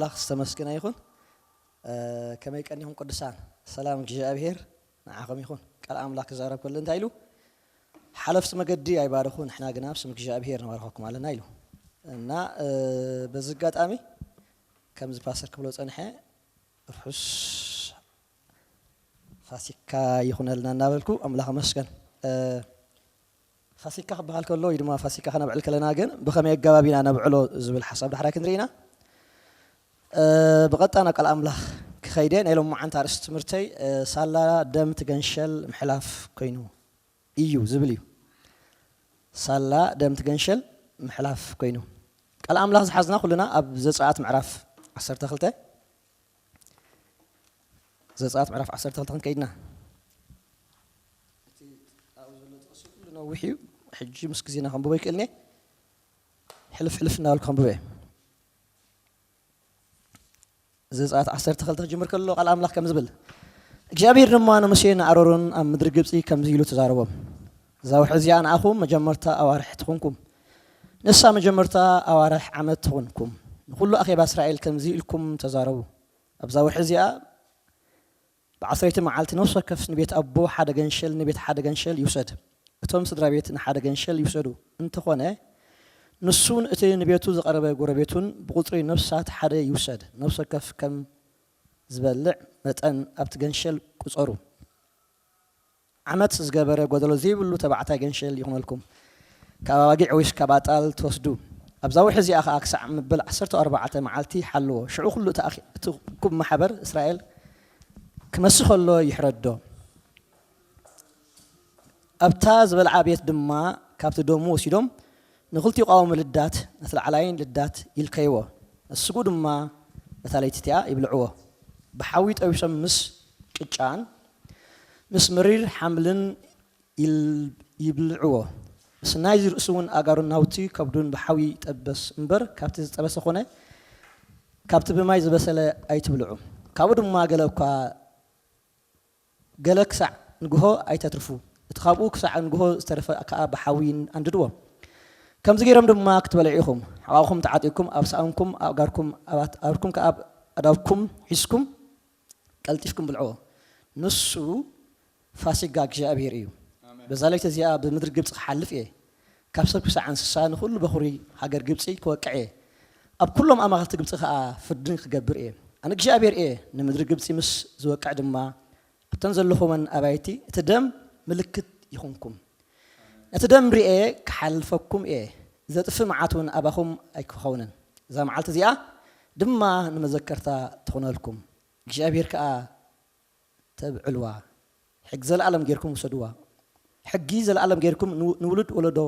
ኣምላኽ ዝተመስገነ ይኹን። እ፣ ከመይ ቀኒኹም ቅዱሳን? ሰላም እግዚኣብሔር ንዓኹም ይኹን። ቃል ኣምላኽ ክዛረብ ከሎ እንታይ ኢሉ? ሓለፍቲ መገዲ ኣይባርኹ፣ ንሕና ግና ብስም እግዚኣብሔር ንባርኸኩም ኣለና ኢሉ። እና፣ እ፣ በዚ ኣጋጣሚ ከምዚ ፓስተር ክብሎ ጸንሐ፣ ርሑስ ፋሲካ ይኹነልና እናበልኩ ኣምላኽ ኣመስገን። እ፣ ፋሲካ ክበሃል ከሎ ወይ ድማ ፋሲካ ከነብዕል ከለና ግን ብኸመይ ኣገባብ ኢና ነብዕሎ ዝብል ሓሳብ ዳሕራይ ክንርኢ ኢና። እ፣ ብቐጥታ ናብ ቃል ኣምላኽ ክኸይደ ናይ ሎማዓንቲ ኣርእስቲ ትምህርተይ፣ እ፣ ሳላ ደም ትገንሸል ምሕላፍ ኮይኑ እዩ ዝብል እዩ። ሳላ ደም ትገንሸል ምሕላፍ ኮይኑ። ቃል ኣምላኽ ዝሓዝና ኩልና ኣብ ዘጸኣት ምዕራፍ ዓሰርተ ክልተ፣ ዘጸኣት ምዕራፍ ዓሰርተ ክልተ ክንከይድና። እቲ ኣብኡ ዘሎ ጥቕሲ ኩሉ ነዊሕ እዩ። ሕጂ ምስ ግዜና ከንብቦ ይክእልኒ። ሕልፍ ሕልፍ እናበልኩ ከንብቦ እየ። ዘጸኣት ዓሰርተ ክልተ ክጅምር ከሎ ቃል ኣምላኽ ከም ዝብል፣ እግዚኣብሔር ድማ ንሙሴን ንኣሮንን ኣብ ምድሪ ግብጺ ከምዚ ኢሉ ተዛረቦም። እዛ ወርሒ እዚኣ ንኣኹም መጀመርታ ኣዋርሕ ትኹንኩም። ንሳ መጀመርታ ኣዋርሕ ዓመት ትኹንኩም። ንኹሉ ኣኼባ እስራኤል ከምዚ ኢልኩም ተዛረቡ። ኣብዛ ወርሒ እዚኣ ብዓሰርይቲ መዓልቲ ነፍሲ ወከፍ ንቤት ኣቦ ሓደ ገንሸል፣ ንቤት ሓደ ገንሸል ይውሰድ። እቶም ስድራ ቤት ንሓደ ገንሸል ይውሰዱ። እንተኾነ ንሱን እቲ ንቤቱ ዝቐረበ ጎረቤቱን ብቑጽሪ ነፍሳት ሓደ ይውሰድ። ነፍሲ ወከፍ ከም ዝበልዕ መጠን ኣብቲ ገንሸል ቁጸሩ። ዓመት ዝገበረ ጎደሎ ዘይብሉ ተባዕታይ ገንሸል ይኹነልኩም። ካብ ኣባጊዕ ወይስ ካብ ኣጣል ትወስዱ። ኣብዛ ወርሒ እዚኣ ኸኣ ክሳዕ ምብል ዓሰርተ ኣርባዕተ መዓልቲ ሓልዎ። ሽዑ ኩሉ እቲ ኣኽ-፣ እቲ እኩብ ማሕበር እስራኤል ክመሲ ኸሎ ይሕረዶ። ኣብታ ዝበልዓ ቤት ድማ ካብቲ ደሙ ወሲዶም ንኽልቲኡ ቃወሙ ልዳት፣ ነቲ ላዕላይን ልዳት ይልከይዎ። ነቲ ስግኡ ድማ ነታ ለይቲ እቲኣ ይብልዕዎ። ብሓዊ ጠቢሶም ምስ ቅጫን ምስ መሪር ሓምልን ይል-፣ ይብልዕዎ። ምስናይ ዝርእሱ እውን ኣእጋሩን ናውቲ ከብዱን ብሓዊ ይጠበስ እምበር፣ ካብቲ ዝጠበሰ ኾነ ካብቲ ብማይ ዝበሰለ ኣይትብልዑ። ካብኡ ድማ ገለ እኳ፣ ገለ ክሳዕ ንግሆ ኣይተትርፉ። እቲ ካብኡ ክሳዕ ንግሆ ዝተረፈ ከኣ ብሓዊ ኣንድድዎ። ከምዚ ገይሮም ድማ ክትበልዑ ኢኹም። ሕቓኹም ተዓጢቕኩም፣ ኣብ ሳእንኩም፣ ኣእጋርኩም፣ ኣብ ኣት-፣ ኣእጋርኩም ከኣ ኣብ ኣእዳውኩም ሒዝኩም ቀልጢፍኩም ብልዕዎ። ንሱ ፋሲጋ እግዚኣብሔር እዩ። ኣሜን። በዛ ለይቲ እዚኣ ብምድሪ ግብጺ ክሓልፍ እየ። ካብ ሰብ ክሳዕ እንስሳ ንኹሉ በኹሪ ሃገር ግብጺ ክወቅዕ እየ። ኣብ ኩሎም ኣማኸልቲ ግብጺ ኸኣ ፍርድን ክገብር እየ። ኣነ እግዚኣብሔር እየ። ንምድሪ ግብጺ ምስ ዝወቅዕ ድማ ኣብተን ዘለኹመን ኣባይቲ እቲ ደም ምልክት ይኹንኩም። ነቲ ደም ርኤ ክሓልፈኩም እየ። ዘጥፍእ መዓት እውን ኣባኹም ኣይክኸውንን። እዛ መዓልቲ እዚኣ ድማ ንመዘከርታ ትኹነልኩም። እግዚኣብሔር ከኣ ተብዕልዋ። ሕጊ ዘለኣለም ጌርኩም ውሰድዋ። ሕጊ ዘለኣለም ጌርኩም ንው-፣ ንውሉድ ወለዶ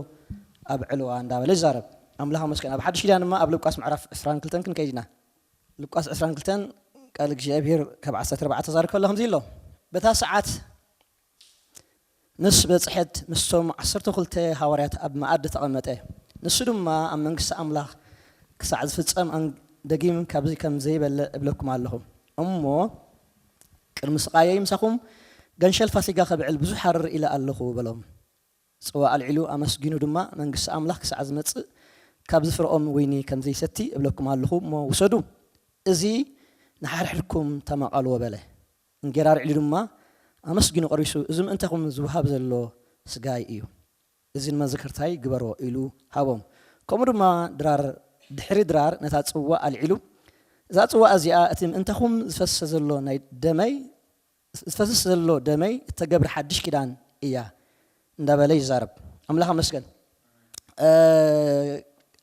ኣብዕልዋ እንዳበለ ይዛረብ። ኣምላኽ ኣመስገን። ኣብ ሓድሽ ኪዳን ድማ ኣብ ሉቃስ ምዕራፍ ዕስራን ክልተን ክንከይድ ኢና። ሉቃስ ዕስራን ክልተን ቃል እግዚኣብሔር ካብ ዓሰርተ ኣርባዕተ ተዛርብ ከሎ ከምዚ ኣሎ። በታ ሰዓት ምስ በጽሐት ምስቶም ዓሰርተ ክልተ ሃዋርያት ኣብ መኣዲ ተቐመጠ። ንሱ ድማ ኣብ መንግስቲ ኣምላኽ ክሳዕ ዝፍጸም ኣን-፣ ደጊም ካብዚ ከም ዘይበልዕ እብለኩም ኣለኹ። እሞ ቅድሚ ስቓየይ ምሳኹም ገንሸል ፋሲጋ ከብዕል ብዙሕ ሃርር ኢለ ኣለኹ በሎም። ጽዋ ኣልዒሉ ኣመስጊኑ ድማ መንግስቲ ኣምላኽ ክሳዕ ዝመጽእ ካብዚ ፍረኦም ወይኒ ከም ዘይሰቲ እብለኩም ኣለኹ። እሞ ውሰዱ፣ እዚ ንሓድሕድኩም ተማቐልዎ በለ። እንጌራ ኣልዒሉ ድማ ኣመስጊኑ ቆሪሱ፣ እዚ ምእንታኹም ዝወሃብ ዘሎ ስጋይ እዩ። እዚ ንመዘከርታይ ግበርዎ ኢሉ ሃቦም። ከምኡ ድማ ድራር፣ ድሕሪ ድራር ነታ ጽዋ ኣልዒሉ፣ እዛ ጽዋ እዚኣ እቲ ምእንታኹም ዝፈስስ ዘሎ ናይ ደመይ፣ ዝፈስስ ዘሎ ደመይ እተገብር ሓድሽ ኪዳን እያ እንዳበለ ይዛረብ። ኣምላኽ ኣመስገን። እ፣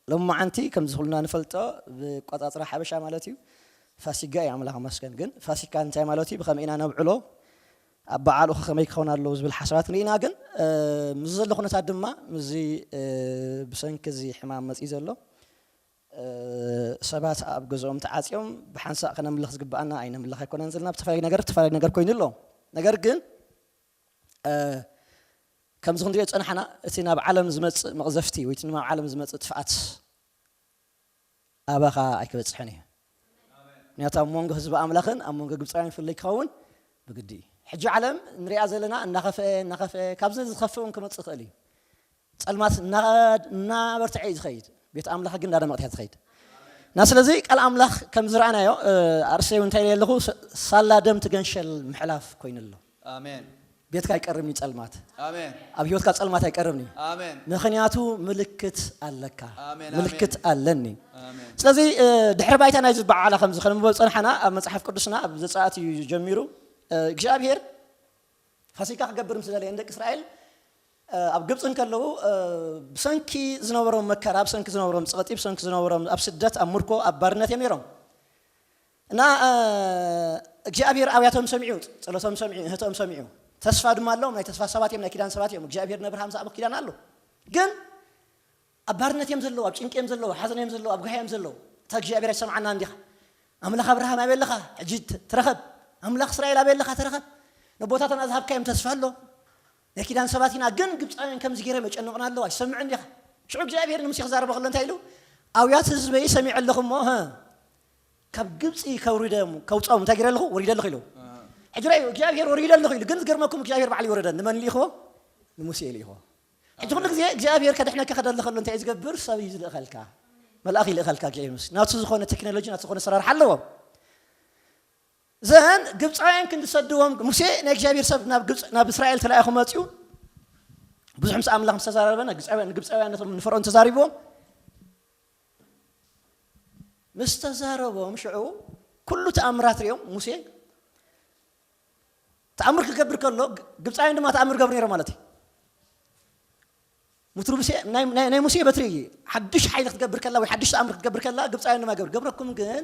ሎማዓንቲ ከምዚ ኩልና ንፈልጦ ብቆጻጽራ ሓበሻ ማለት እዩ ፋሲጋ እዩ። ኣምላኽ ኣመስገን። ግን ፋሲካ እንታይ ማለት እዩ? ብኸመይ ኢና ነብዕሎ? ኣብ በዓሉ ከ ከመይ ክኸውን ኣለዎ ዝብል ሓሳባት ንርኢና። ግን፣ እ፣ ምስዚ ዘሎ ኩነታት ድማ ምስዚ፣ እ፣ ብሰንኪ እዚ ሕማም መጺኡ ዘሎ፣ እ፣ ሰባት ኣብ ገዝኦም ተዓጽዮም ብሓንሳእ ከነምልኽ ዝግብኣና ኣይነምልኽ ኣይኮነን ዘለና። ብተፈላለየ ነገር፣ ብተፈላለየ ነገር ኮይኑ ኣሎ። ነገር ግን፣ እ፣ ከምዚ ክንሪኦ ዝጸናሕና እቲ ናብ ዓለም ዝመጽእ መቕዘፍቲ ወይ እቲ ናብ ዓለም ዝመጽእ ጥፍኣት ኣባኻ ኣይክበጽሕን እዩ። ምክንያቱ ኣብ መንጎ ህዝቢ ኣምላኽን ኣብ መንጎ ግብጻውያን ፍልይ ክኸውን ብግዲ እዩ። ሕጂ ዓለም ንሪኣ ዘለና እናኸፍአ፣ እናኸፍአ፣ ካብዚ ዝኸፍእ እውን ክመጽእ ይኽእል እዩ። ጸልማት እና-፣ እናበርትዐ እዩ ዝኸይድ። ቤት ኣምላኽ ግን እንዳደመቐት እያ ትኸይድ። እና ስለዚ ቃል ኣምላኽ ከም ዝረኣናዮ፣ እ፣ ኣርእስተይ እውን እንታይ ኢለ ኣለኹ? ስ-፣ ሳላ ደም ትገንሸል ምሕላፍ ኮይኑ ኣሎ። ኣሜን። ቤትካ ኣይቀርብን እዩ ጸልማት። ኣሜን። ኣብ ህይወትካ ጸልማት ኣይቀርብን እዩ። ኣሜን። ምኽንያቱ ምልክት ኣለካ። ኣሜን፣ ምልክት ኣለኒ። ኣሜን። ስለዚ፣ እ፣ ድሕሪ ባይታ ናይዚ በዓላ ከም ዝኸነንብቦ ዝጸንሓና ኣብ መጽሓፍ ቅዱስና ኣብ ዘጸኣት እዩ ጀሚሩ። እ፣ እግዚኣብሔር ፋሲካ ክገብር ምስ ደለየ ንደቂ እስራኤል፣ እ፣ ኣብ ግብፂ እንከለዉ፣ እ፣ ብሰንኪ ዝነበሮም መከራ፣ ብሰንኪ ዝነበሮም ጸቕጢ፣ ብሰንኪ ዝነበሮም ኣብ ስደት፣ ኣብ ምርኮ፣ ኣብ ባርነት እዮም ነይሮም። እና፣ እ፣ እግዚኣብሔር ኣብያቶም ሰሚዑ፣ ጸሎቶም ሰሚዑ፣ እህቶም ሰሚዑ። ተስፋ ድማ ኣለዎም፣ ናይ ተስፋ ሰባት እዮም፣ ናይ ኪዳን ሰባት እዮም። እግዚኣብሔር ነብርሃም ዝኣበ ኪዳን ኣሎ። ግን ኣብ ባርነት እዮም ዘለዉ፣ ኣብ ጭንቂ እዮም ዘለዉ፣ ሓዘን እዮም ዘለዉ፣ ኣብ ጓሂ እዮም ዘለዉ። እታ እግዚኣብሔር ኣይሰምዓና እንዲኻ? ኣምላኽ ኣብርሃም ኣበይ ኣለኻ? ሕጂ ት-፣ ትረኸብ። ኣምላኽ እስራኤል ኣበይ ኣለኻ? ተረኸብ። ነቦታትና ዝሃብካዮም ተስፋ ኣሎ። ናይ ኪዳን ሰባት ኢና፣ ግን ግብፃውያን ከምዚ ገይሮም የጨንቑና ኣለዉ፣ ኣይሰምዕን ዲኻ? ሽዑ እግዚኣብሔር ንሙሴ ክዛረቦ ከሎ እንታይ ኢሉ? ኣውያት ህዝበይ ሰሚዐ ኣለኹ እሞ፣ ሀ፣ ካብ ግብፂ ከውሪደም-፣ ከውፅኦም እንታይ ገይረ ኣለኹ? ወሪደ ኣለኹ ኢሉ። ሕጂ ራእዩ፣ እግዚኣብሔር ወሪደ ኣለኹ ኢሉ፣ ግን ዝገርመኩም እግዚኣብሔር ባዕሉ ይወረደ። ንመን ልኢኽዎ? ንሙሴ ልኢኽዎ። ሕጂ ኩሉ ግዜ እግዚኣብሔር ከድሕነካ ከደሊ ከሎ እንታይ እዩ ዝገብር? ሰብ እዩ ዝልእኸልካ። መልኣኽ ይልእኸልካ። እግዚኣብሔር ምስ-፣ ናቱ ዝኾነ ቴክኖሎጂ፣ ናቱ ዝኾነ ኣሰራርሓ ኣለዎ። ዘን ግብፃውያን ክንዲ ሰድዎም፣ ሙሴ ናይ እግዚኣብሔር ሰብ ናብ ግብፅ፣ ናብ እስራኤል ተላኢኹ መፅኡ። ብዙሕ ምስ ኣምላኽ ምስ ተዛረበ፣ ናይ ግብፃውያን፣ ግብፃውያን ነቶም ንፈርዖን ተዛሪብዎም። ምስ ተዛረቦም ሽዑ ኩሉ ተኣምራት ሪኦም ሙሴ ተኣምር ክገብር ከሎ፣ ግ-፣ ግብፃውያን ድማ ተኣምር ገብሩ ነይሮም ማለት እዩ። ሙትሩ ሙሴ፣ ናይ፣ ናይ፣ ናይ ሙሴ በትሪ ሓድሽ ሓይሊ ክትገብር ከላ ወይ ሓድሽ ተኣምር ክትገብር ከላ ግብፃውያን ድማ ገብሩ። ገብረኩም ግን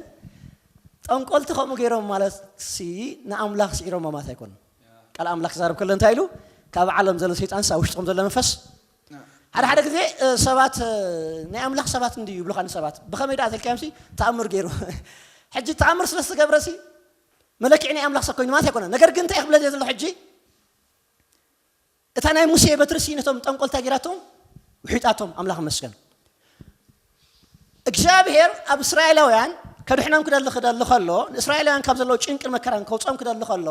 ጠንቆልቲ ከምኡ ገይሮም ማለት ሲ ንኣምላኽ ስዒሮም ማለት ኣይኮኑን። ቃል ኣምላኽ ክዛረብ ከሎ እንታይ ኢሉ? ካብ ዓለም ዘሎ ሰይጣን ሳ ውሽጥኹም ዘሎ መንፈስ። ሓደ ሓደ ግዜ፣ እ፣ ሰባት፣ እ፣ ናይ ኣምላኽ ሰባት እንድዩ ይብሉኻ ንሰባት። ብኸመይ ደኣ ተልካዮም ሲ ተኣምር ገይሩ። ሕጂ ተኣምር ስለ ዝተገብረ ሲ መለክዒ ናይ ኣምላኽ ሰብ ኮይኑ ማለት ኣይኮነን። ነገር ግን እንታይ ክብለ ዘሎ ሕጂ? እታ ናይ ሙሴ በትሪ ሲ ነቶም ጠንቆልታ ገይራቶም ውሒጣቶም። ኣምላኽ ይመስገን። እግዚኣብሔር ኣብ እስራኤላውያን ከድሕኖም ክደሊ፣ ክደሊ ከሎ፣ ንእስራኤላውያን ካብ ዘለዉ ጭንቅን መከራን ከውፅኦም ክደሊ ከሎ፣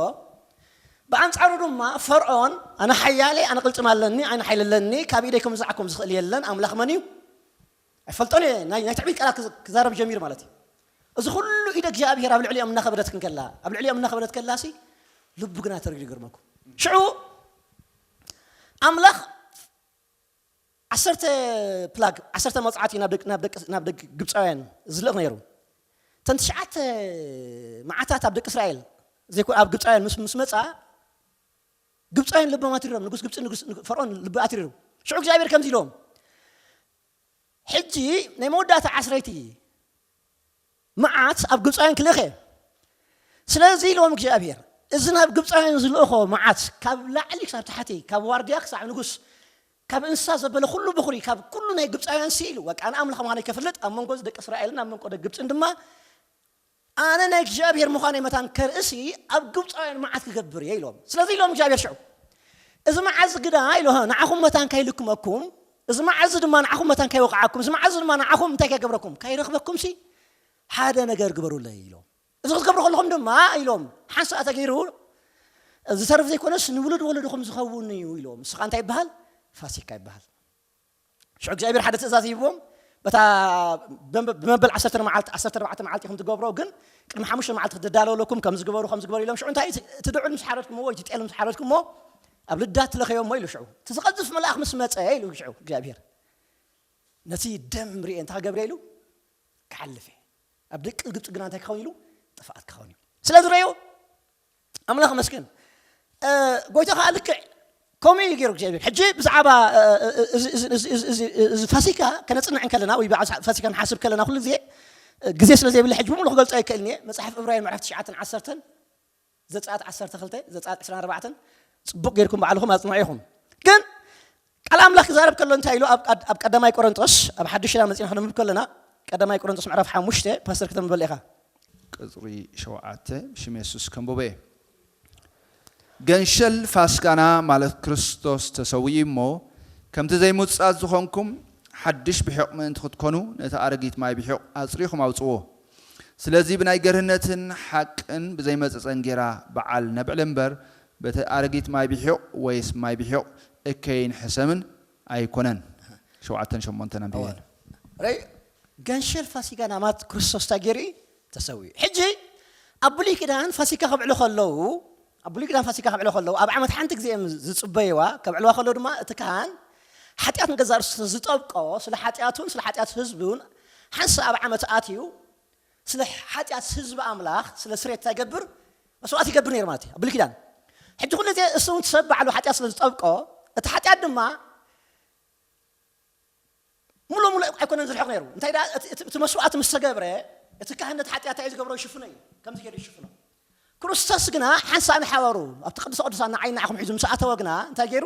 ብኣንጻሩ ድማ ፈርዖን ኣነ ሓያለ፣ ኣነ ቅልጽም ኣለኒ፣ ኣነ ሓይሊ ኣለኒ፣ ካብ ኢደይ ከምዝዓኩም ዝኽእል የለን፣ ኣምላኽ መን እዩ? ኣይፈልጦን እየ። ናይ፣ ናይ ትዕቢት ቃላት ክዝ-፣ ክዛረብ ጀሚሩ ማለት እዩ። እዚ ኩሉ ኢደ እግዚኣብሔር ኣብ ልዕሊኦም እናኸበደት ክንከላ፣ ኣብ ልዕሊኦም እናኸበደት ከላሲ ልቡ ግና ተረግዱ ይገርመኩም። ሽዑ ኣምላኽ ዓሰርተ ፕላግ፣ ዓሰርተ መቕጻዕቲ ናብ ደቂ፣ ናብ ደቂ፣ ናብ ደቂ ግብጻውያን ዝልእኽ ነይሩ። እተን ትሽዓተ መዓታት ኣብ ደቂ እስራኤል ዘይኮ-፣ ኣብ ግብጻውያን ምስ፣ ምስ መጻ፣ ግብጻውያን ልቦም ኣትሪሮም፣ ንጉስ ግብጺ፣ ንጉስ፣ ንጉ-፣ ፈርዖን ልቢ ኣትሪሩ። ሽዑ እግዚኣብሔር ከምዚ ኢሎም፣ "ሕጂ ናይ መወዳእታ ዓስረይቲ መዓት ኣብ ግብጻውያን ክልእኽ እየ። ስለዚ" ኢሎም እግዚኣብሔር፣ "እዚ ናብ ግብጻውያን ዝልእኾ መዓት ካብ ላዕሊ ክሳብ ታሕቲ፣ ካብ ዋርድያ ክሳብ ንጉስ፣ ካብ እንስሳ ዘበለ ኩሉ ብኹሪ፣ ካብ ኩሉ ናይ ግብጻውያን ሲ" ኢሉ። በቃ ኣነ ኣምላኽ ምዃነይ ከፍልጥ፣ ኣብ መንጎ ደቂ እስራኤልን ኣብ መንጎ ደቂ ግብጽን ድማ ኣነ ናይ እግዚኣብሔር ምዃነይ መታን ከርእሲ ኣብ ግብጻውያን መዓት ክገብር እየ ኢሎም። ስለዚ ኢሎም እግዚኣብሔር ሽዑ፣ "እዚ መዓት እዚ ግዳ" ኢሎ፣ "ንዓኹም መታን ካይልክመኩም፣ እዚ መዓት እዚ ድማ ንዓኹም መታን ካይወቕዓኩም፣ እዚ መዓት እዚ ድማ ንዓኹም እንታይ ካይገብረኩም፣ ካይረኽበኩም ሲ ሓደ ነገር ግበሩለይ" ኢሎም። "እዚ ክትገብሩ ከለኹም ድማ" ኢሎም፣ "ሓንሳእ ተገይሩ ዝተርፍ ዘይኮነስ ንውሉድ ወለድኹም ዝኸውን እዩ" ኢሎም። ንሱ ኸኣ እንታይ ይበሃል? ፋሲካ ይበሃል። ሽዑ እግዚኣብሔር ሓደ ትእዛዝ ሂብዎም፣ በታ ብመ-፣ ብመበል ዓሰርተ መዓልቲ፣ ዓሰርተ ኣርባዕተ መዓልቲ ኢኹም ትገብሮ፣ ግን ቅድሚ ሓሙሽተ መዓልቲ ክትዳለወለኩም ከም ዝግበሩ፣ ከም ዝግበሩ ኢሎም። ሽዑ እንታይ እቲ፣ እቲ ድዑል ምስ ሓረድኩምዎ፣ ወይ እቲ ጤል ምስ ሓረድኩምዎ፣ ኣብ ልዳት ትለኸዮሞ ኢሉ። ሽዑ እቲ ዝቐዝፍ መልኣኽ ምስ መጸ ኢሉ ሽዑ እግዚኣብሔር፣ ነቲ ደም ርኤ እንታይ ክገብር ኢሉ? ክሓልፍ እየ። ኣብ ደቂ ግብፂ ግና እንታይ ክኸውን ኢሉ? ጥፍኣት ክኸውን እዩ። ስለዚ ረዮ ኣምላኽ መስገን። እ፣ ጎይታ ኸዓ ልክዕ ከምኡ እዩ ገይሩ እግዚኣብሔር። ሕጂ ብዛዕባ፣ እ፣ እ፣ እዚ፣ እዚ፣ እዚ፣ እዚ፣ እዚ፣ እዚ ፋሲካ ከነጽንዕ እንከለና ወይ ብዓል ፋሲካ ንሓስብ ከለና ኩሉ ግዜ፣ እ፣ ግዜ ስለ ዘይብለ ሕጂ ብምሉእ ክገልጾ ኣይክእልን እየ። መጽሓፍ ዕብራውያን ምዕራፍ ትሽዓተን ዓሰርተን፣ ዘጸኣት ዓሰርተ ክልተ፣ ዘጸኣት ዕስራን ኣርባዕተን ጽቡቕ ጌርኩም ባዕልኹም ኣጽንዑ ኢኹም። ግን ቃል ኣምላኽ ክዛረብ ከሎ እንታይ ኢሉ? ኣብ ቀድ-፣ ኣብ ቀዳማይ ቆሮንቶስ፣ ኣብ ሓድሽ ኪዳን መጺና ክነንብብ ከለና፣ ቀዳማይ ቆሮንቶስ ምዕራፍ ሓሙሽተ፣ ፓስተር ክተንብበልና ኢኻ። ቅጽሪ ሸውዓተ፣ ብሽም የሱስ ከንብቦ እየ። ገንሸል ፋስጋና ማለት ክርስቶስ ተሰዊኡ እሞ፣ ከምቲ ዘይምጹጻት ዝኾንኩም፣ ሓድሽ ብሒቕ ምእንቲ ክትኮኑ፣ ነቲ ኣረጊት ማይ ብሒቕ ኣጽሪኹም ኣውጽዎ። ስለዚ ብናይ ገርህነትን ሓቅን ብዘይመጸጸን ጌራ በዓል ነብዕል እምበር፣ በቲ ኣረጊት ማይ ብሒቕ ወይስ ማይ ብሒቕ እከይን ሕሰምን ኣይኮነን። ሸውዓተን ሸሞንተን ኣንብበን። ረይ-፣ ገንሸል ፋሲካ ናማት ክርስቶስ እንታይ ገይሩ እዩ? ተሰዊኡ። ሕጂ ኣብ ብሉይ ኪዳን ፋሲካ ከብዕሉ ከለዉ፣ ኣብ ብሉይ ኪዳን ፋሲካ ከብዕሉ ከለዉ፣ ኣብ ዓመት ሓንቲ ግዜ እዮም ዝጽበይዋ። ከብዕልዋ ከለዉ ድማ እቲ ካህን ሓጢኣት ንገዛእ ርእሱ ዝጠብቆ፣ ስለ ሓጢኣቱን ስለ ሓጢኣት ህዝቡን ሓንሳእ ኣብ ዓመት ኣትዩ ስለ ሓጢኣት ህዝቢ ኣምላኽ ስለ ስሬት እንታይ ይገብር? መስዋእቲ ይገብር ነይሩ ማለት እዩ ኣብ ብሉይ ኪዳን። ሕጂ ኩሉ ግዜ እሱ እውን ሰብ ባዕሉ ሓጢኣት ስለ ዝጠብቆ፣ እቲ ሓጢኣት ድማ ሙሉ ሙሉ ኣይኮነን ዝርሕቕ ነይሩ። እንታይ ደኣ እቲ- እቲ እቲ መስዋእቲ ምስ ተገብረ፣ እቲ ካህን ነቲ ሓጢኣት እንታይ ዝገብሮ? ይሽፍኖ እዩ። ከምዚ ገይሩ ይሽፍኖ። ክርስቶስ ግና ሓንሳእ ንሓዋሩ ኣብቲ ቅዱስ ቅዱሳን ንዓይ ንዓኹም ሒዙ ምስ ኣተወ ግና እንታይ ገይሩ?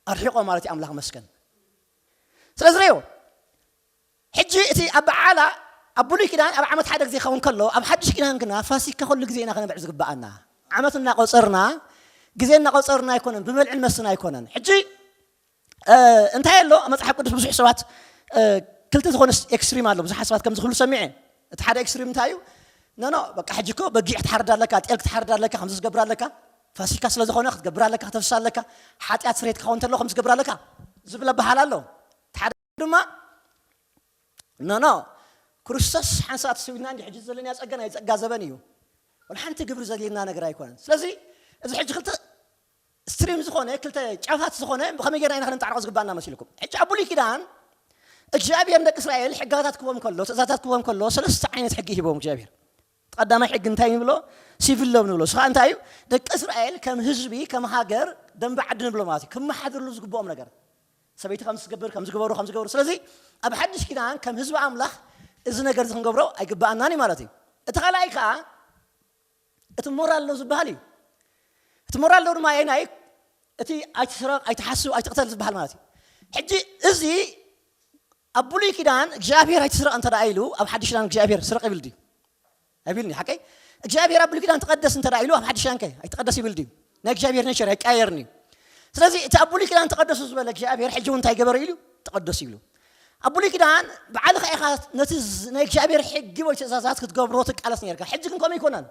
ኣርሒቖ ማለት እዩ። ኣምላኽ መስገን። ስለዚ ርእዮ፣ ሕጂ እቲ ኣብ በዓላ ኣብ ብሉይ ኪዳን ኣብ ዓመት ሓደ ግዜ ይኸውን ከሎ፣ ኣብ ሓድሽ ኪዳን ግና ፋሲካ ኩሉ ግዜ ኢና ከነብዕል ዝግብኣና። ዓመት እናቆጸርና፣ ግዜ እናቆጸርና ኣይኮነን፣ ብመልዕን መስተን ኣይኮነን። ሕጂ እንታይ ኣሎ? መጽሓፍ ቅዱስ ብዙሕ ሰባት ክልተ ዝኾነ ኤክስትሪም ኣሎ። ብዙሓት ሰባት ከምዚ ክብሉ ሰሚዐ። እቲ ሓደ ኤክስትሪም እንታይ እዩ? ኖ ኖ፣ በቃ ሕጂ እኮ በጊዕ ክትሓርድ ኣለካ፣ ጤል ክትሓርድ ኣለካ፣ ከምዚ ክትገብር ኣለካ፣ ፋሲካ ስለ ዝኾነ ክትገብር ኣለካ፣ ከተፍስስ ኣለካ፣ ሓጢኣት ስርየት ክኸውን እንተሎ ከምዚ ክትገብር ኣለካ ዝብል ኣበሃህላ ኣሎ። እቲ ሓደ ድማ ኖ ኖ፣ ክርስቶስ ሓንሳእ ተሰዊእና እንዲ ሕጂ ዘለና ጸጋ ናይ ጸጋ ዘበን እዩ። ወላ ሓንቲ ግብሪ ዘድልየና ነገር ኣይኮነን። ስለዚ እዚ ሕጂ ክልተ ስትሪም ዝኾነ ክልተ ጫፋት ዝኾነ ብኸመይ ጌርና ኢና ክንጣዕርቆ ዝግባኣና መሲልኩም? ሕጂ ኣብ ብሉይ ኪዳን እግዚኣብሔር ንደቂ እስራኤል ሕጋታት ክቦም ከሎ፣ ትእዛዛት ክቦም ከሎ ሰለስተ ዓይነት ሕጊ ሂቦም እግዚኣብሔር። ቀዳማይ ሕጊ እንታይ ንብሎ? ሲቪል ሎ ንብሎ። ስኻ እንታይ እዩ? ደቂ እስራኤል ከም ህዝቢ ከም ሃገር ደንበ ዓዲ ንብሎ ማለት እዩ። ክመሓድርሉ ዝግብኦም ነገር፣ ሰበይቲ ከም ዝገብር ከም ዝገበሩ ከም ዝገበሩ። ስለዚ ኣብ ሓድሽ ኪዳን ከም ህዝቢ ኣምላኽ እዚ ነገር እዚ ክንገብሮ ኣይግባኣናን እዩ ማለት እዩ። እቲ ካልኣይ ከዓ እቲ ሞራል ሎ ዝበሃል እዩ። እቲ ሞራል ሎ ድማ የናይ እቲ ኣይትስረቕ ኣይትሓስብ ኣይትቕተል ዝበሃል ማለት እዩ። ሕጂ እዚ ኣብ ብሉይ ኪዳን እግዚኣብሔር ኣይትስረቕ እንተ ደኣ ኢሉ ኣብ ሓድሽ ኪዳን እግዚኣብሔር ስረቕ ይብል ድዩ? ኣይብልኒ ሓቀይ። እግዚኣብሔር ኣብ ብሉይ ኪዳን ተቐደስ እንተ ደኣ ኢሉ ኣብ ሓድሽ ኪዳን ከ ኣይትቐደስ ይብል ድዩ? ናይ እግዚኣብሔር ኔቸር ኣይቀያየርን እዩ። ስለዚ እቲ ኣብ ብሉይ ኪዳን ተቐደሱ ዝበለ እግዚኣብሔር ሕጂ እውን እንታይ ገበረ ኢሉ? ተቐደሱ ይብሉ። ኣብ ብሉይ ኪዳን ባዕልኻ ኢኻ ነቲ ናይ እግዚኣብሔር ሕጊ ወይ ትእዛዛት ክትገብሮ ትቃለስ ነርካ። ሕጂ ግን ከምኡ ኣይኮነን።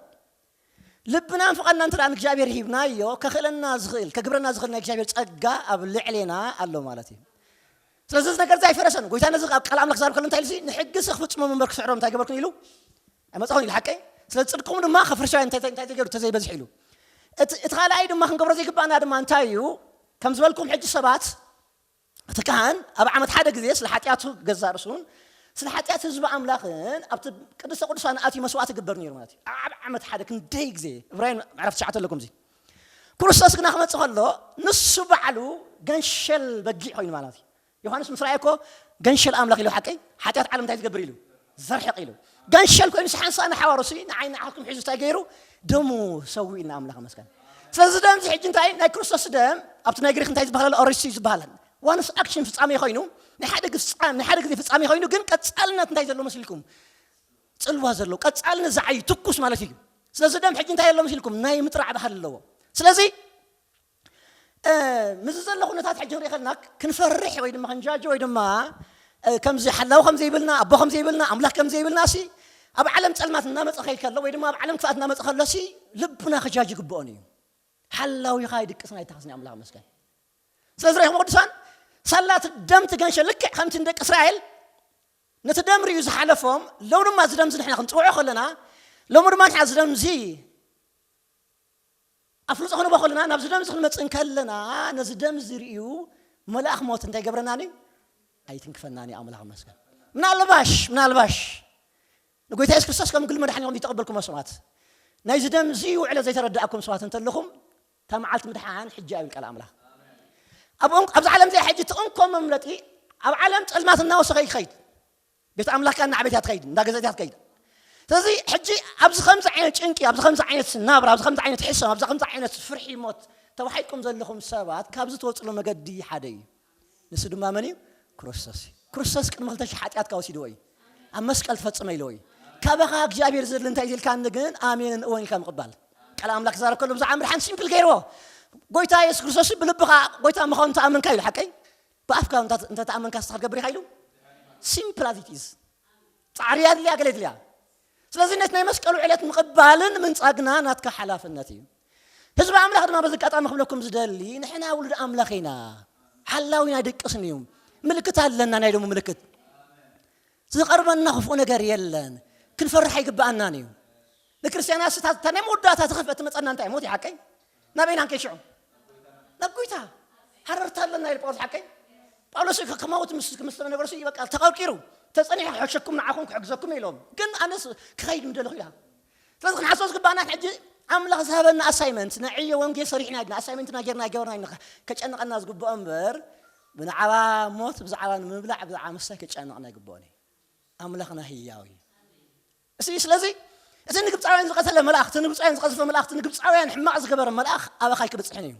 ልብናን ፍቓድናን እንተ ንእግዚኣብሔር ሂብናዮ ከኽእለና ዝኽእል ከግብረና ዝኽእል ናይ እግዚኣብሔር ጸጋ ኣብ ልዕሌና ኣሎ ማለት እዩ። ስለዚ እዚ ነገር እዚ ኣይፈረሰን። ጎይታ ነዚ ኣብ ቃል ኣምላኽ ዛርብ ከሎ እንታይ ኢሉ ንሕግስ ክፍጽሞም እምበር ክስዕሮም እንታይ ገበርኩን ኢሉ ኣይመጻኹን ኢሉ ሓቀይ። ስለ ጽድቅኹም ድማ ከፍርሻውያን እንታይ እንታይ ተገይሩ ተዘይበዝሕ ኢሉ። እቲ ካልኣይ ድማ ክንገብሮ ዘይግባኣና ድማ እንታይ እዩ? ከም ዝበልኩም ሕጂ ሰባት እቲ ካህን ኣብ ዓመት ሓደ ግዜ ስለ ሓጢኣቱ ገዛ ርእሱን ስለ ሓጢኣት ህዝቢ ኣምላኽን ኣብቲ ቅድስተ ቅዱሳን ኣትዩ መስዋእቲ ይግበር ነይሩ ማለት እዩ። ኣብ ዓመት ሓደ ክንደይ ግዜ? እብራይን ምዕራፍ ትሽዓተ ኣለኩም እዚ። ክርስቶስ ግና ክመጽእ ከሎ ንሱ ባዕሉ ገንሸል በጊዕ ኮይኑ ማለት እዩ። ዮሃንስ ምስ ረኣየ እኮ ገንሸል ኣምላኽ ኢሉ ሓቀይ ሓጢኣት ዓለም እንታይ ዝገብር ኢሉ ዘርሕቕ ኢሉ ገንሸል ኮይኑ ሓንሳ ንሓዋሩሲ ንዓይ ንዓኹም ሒዙ እንታይ ገይሩ ደሙ ሰዊእና ኣምላኽ መስገን። ስለዚ ደም እዚ ሕጂ እንታይ ናይ ክርስቶስ ደም ኣብቲ ናይ ግሪክ እንታይ ዝበሃል ኣሎ ኦሪሲ ዝበሃል ዋንስ ኣክሽን ፍጻሜ ኮይኑ ናይ ሓደ ግዜ ፍጻሜ ኮይኑ ግን ቀጻልነት እንታይ ዘለዎ መስልኩም ጽልዋ ዘለዎ ቀጻልነት ዝዓይ ትኩስ ማለት እዩ። ስለዚ ደም ሕጂ እንታይ ኣሎ መስልኩም ናይ ምጥራዕ ባህል ኣለዎ። ስለዚ ምዚ ዘሎ ኩነታት ሕጂ ክንርኢ ከለና ክንፈርሕ ወይ ድማ ክንጃጀ ወይ ድማ ከምዚ ሓላው ከም ዘይብልና ኣቦ ከም ዘይብልና ኣምላኽ ከም ዘይብልና ሲ ኣብ ዓለም ጸልማት እናመጸ ከይድ ከሎ ወይ ድማ ኣብ ዓለም ክፍኣት እናመጸ ከሎ ሲ ልብና ክጃጅ ይግብኦን እዩ። ሓላዊኻ ይድቅስን ኣይተሓስን ኣምላኽ መስገን። ስለዚ ረኢኹም ቅዱሳን ሳላ እቲ ደም ትገንሸ ልክዕ ከምቲ ንደቂ እስራኤል ነቲ ደም ርእዩ ዝሓለፎም ሎም ድማ እዚ ደምዚ ንሕና ክንጽውዖ ከለና ሎሚ ድማ ንሕና እዚ ደምዚ ኣፍልጦ ክንቦ ከለና ናብዚ ደምዚ ክንመጽእ እንከለና ነዚ ደምዚ ርእዩ መልኣኽ ሞት እንታይ ገብረናኒ ኣይትንክፈናኒ ኣምላኽ መስገን። ምናልባሽ ምናልባሽ ንጎይታ የሱስ ክርስቶስ ከም ግል መድሓኒ ከም ዝተቐበልኩሞ ሰባት ናይዚ ደምዚ ውዕለት ዘይተረዳእኩም ሰባት እንተለኹም እታ መዓልቲ ምድሓን ሕጂ ኣይብል ቃል ኣምላኽ። ኣብኦም ኣብዚ ዓለም እዚኣ ሕጂ እቲ እንኮ መምለጢ ኣብ ዓለም ጸልማት እናወሰኸ ይኸይድ። ቤት ኣምላኽካ እናዕቤት እያ ትኸይድ፣ እንዳ ገዛእት እያ ትኸይድ። ስለዚ ሕጂ ኣብዚ ከምዚ ዓይነት ጭንቂ፣ ኣብዚ ከምዚ ዓይነት ናብራ፣ ኣብዚ ከምዚ ዓይነት ሕሰም፣ ኣብዚ ከምዚ ዓይነት ፍርሒ ሞት ተዋሒጥኩም ዘለኹም ሰባት ካብዚ ትወፅሉ መገዲ ሓደ እዩ። ንሱ ድማ መን እዩ? ክርስቶስ እዩ። ክርስቶስ ቅድሚ ክልተ ሺሕ ሓጢኣትካ ወሲድዎ እዩ። ኣብ መስቀል ተፈጸመ ኢልዎ እዩ። ካባኻ እግዚኣብሔር ዝደሊ እንታይ ኢልካኒ ግን ኣሜንን እወን ኢልካ ምቕባል። ቃል ኣምላኽ ክዛረብ ከሎ ብዛዕባ ምድሓን ሲምፕል ገይርዎ። ጎይታ የሱስ ክርስቶስ ብልብኻ ጎይታ ምዃኑ ተኣመንካ ኢሉ ሓቀይ ብኣፍካ እንተ ተኣመንካ ስኻ ትገብር ኢኻ ኢሉ። ሲምፕል ኣዝ ኢት ኢዝ። ጻዕሪ ኣድልያ ገለ ኣድልያ። ስለዚ ነቲ ናይ መስቀሉ ዕለት ምቕባልን ምንጻግና ናትካ ሓላፍነት እዩ። ህዝቢ ኣምላኽ ድማ በዚ ኣጋጣሚ ክብለኩም ዝደሊ ንሕና ውሉድ ኣምላኽ ኢና። ሓላዊና ኣይደቅስን እዩ። ምልክት ኣለና ናይ ደሙ ምልክት። ዝቐርበና ክፉእ ነገር የለን። ክንፈርሕ ኣይግብኣናን እዩ። ንክርስትያናት ስታ ናይ መወዳእታ ተኸፍአ ትመጸና እንታይ ሞት ይሓቀይ? ናበይና ንከይሽዑ ናብ ጎይታ ሃረርታ ኣለና ኢሉ ጳውሎስ ሓቀይ። ጳውሎስ ከ- ከማውት ምስ ክምስለ ነገሩ ሲ በቃ ተቐርቂሩ ተጸኒሑ ክሕሸኩም ንዓኹም ክሕግዘኩም ኢሎም ግን ኣነስ ክኸይድ ምደለኹ ኢላ። ስለዚ ክንሓስቦ ዝግባና ሕጂ ኣምላኽ ዝሃበና ኣሳይመንት ንዕዮ ወንጌል ሰሪሕና ኢድና ኣሳይመንትና ጌርና ገበርና ኢድና ከጨንቐና ዝግብኦ እምበር ብዛዕባ ሞት ብዛዕባ ንምብላዕ ብዛዕባ ምስታይ ከጨንቕና ይግብኦን እዩ። ኣምላኽና ህያው እዩ። እሲ ስለዚ እቲ ንግብፃውያን ዝቐተለ መልኣኽ እቲ ንግብፃውያን ዝቐዘፈ መልኣኽ እቲ ንግብፃውያን ሕማቕ ዝገበረ መልኣኽ ኣባኻይ ክብፅሕን እዩ።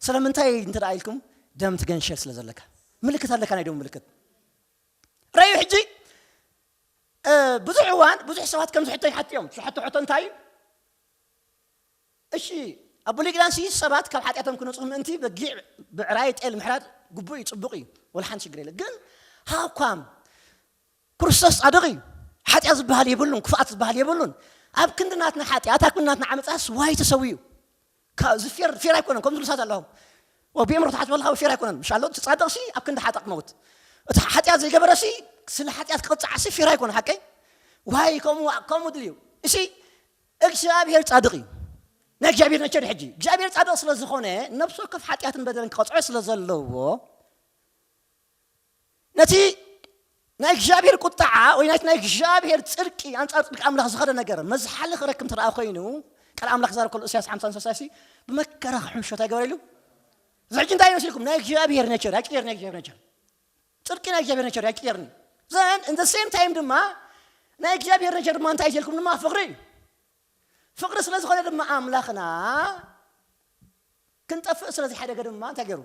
ስለምንታይ እንተ ኢልኩም ደም ትገንሸል ስለ ዘለካ ምልክት ኣለካ ናይ ደም ምልክት ረዩ ሕጂ ብዙሕ እዋን ብዙሕ ሰባት ከም ዝሕቶ ይሓትዮም ዝሓቶ ሕቶ እንታይ እዩ? እሺ ኣብ ብሉይ ኪዳን ሲ ሰባት ካብ ሓጢኣቶም ክነፅሁ ምእንቲ በጊዕ ብዕራይ ጤል ምሕራድ ግቡእ እዩ ፅቡቕ እዩ። ወላ ሓንቲ ሽግር የለ ግን ሃኳም ክርስቶስ ጻድቕ እዩ። ሓጢኣት ዝበሃል የብሉን፣ ክፍኣት ዝበሃል የብሉን። ኣብ ክንዲ ናትና ሓጢኣት፣ ኣብ ክንዲ ናትና ዓመጻስ ዋይ ተሰዊኡ። ካብ እዚ ፌር ፌር ኣይኮነን፣ ከምዚ ልሳት ኣለኹም። ወቢኦም ርታሓት ዝበልካ ፌር ኣይኮነን። ምሻሎ እቲ ጻድቕ ሲ ኣብ ክንዲ ሓጢኣት ክመውት። እቲ ሓጢኣት ዘይገበረ ሲ ስለ ሓጢኣት ክቕጻዕ ሲ ፌር ኣይኮነ ሓቀይ። ዋይ ከምኡ ከምኡ ድልዩ። እሺ እግዚኣብሔር ጻድቕ እዩ። ናይ እግዚኣብሔር ነቸር ሕጂ እግዚኣብሔር ጻድቕ ስለ ዝኾነ ነብሱ ከፍ ሓጢኣትን በደልን ክቐጽዖ ስለ ዘለዎ ነቲ ናይ እግዚኣብሔር ቁጣዓ ወይ ናይቲ ናይ እግዚኣብሔር ጽድቂ ኣንጻር ጽድቂ ኣምላኽ ዝኸደ ነገር መዝሓሊ ክረክብ እንተ ደኣ ኮይኑ ቃል ኣምላኽ ክዛረብ ከሎ እሳያስ ሓምሳን ሰሳሲ ብመከራ ክሕምሾ እንታይ ገበረ ኢሉ እዚ ሕጂ እንታይ ይመስልኩም ናይ እግዚኣብሔር ነቸር ኣይቅየር ናይ እግዚኣብሔር ነቸር ጽድቂ ናይ እግዚኣብሔር ነቸር ኣይቅየርኒ ዘን in the same time ድማ ናይ እግዚኣብሔር ነቸር ድማ እንታይ ይዘልኩም ድማ ፍቕሪ እዩ ፍቕሪ ስለ ዝኾነ ድማ ኣምላኽና ክንጠፍእ ስለ ዝሓደገ ድማ እንታይ ገይሩ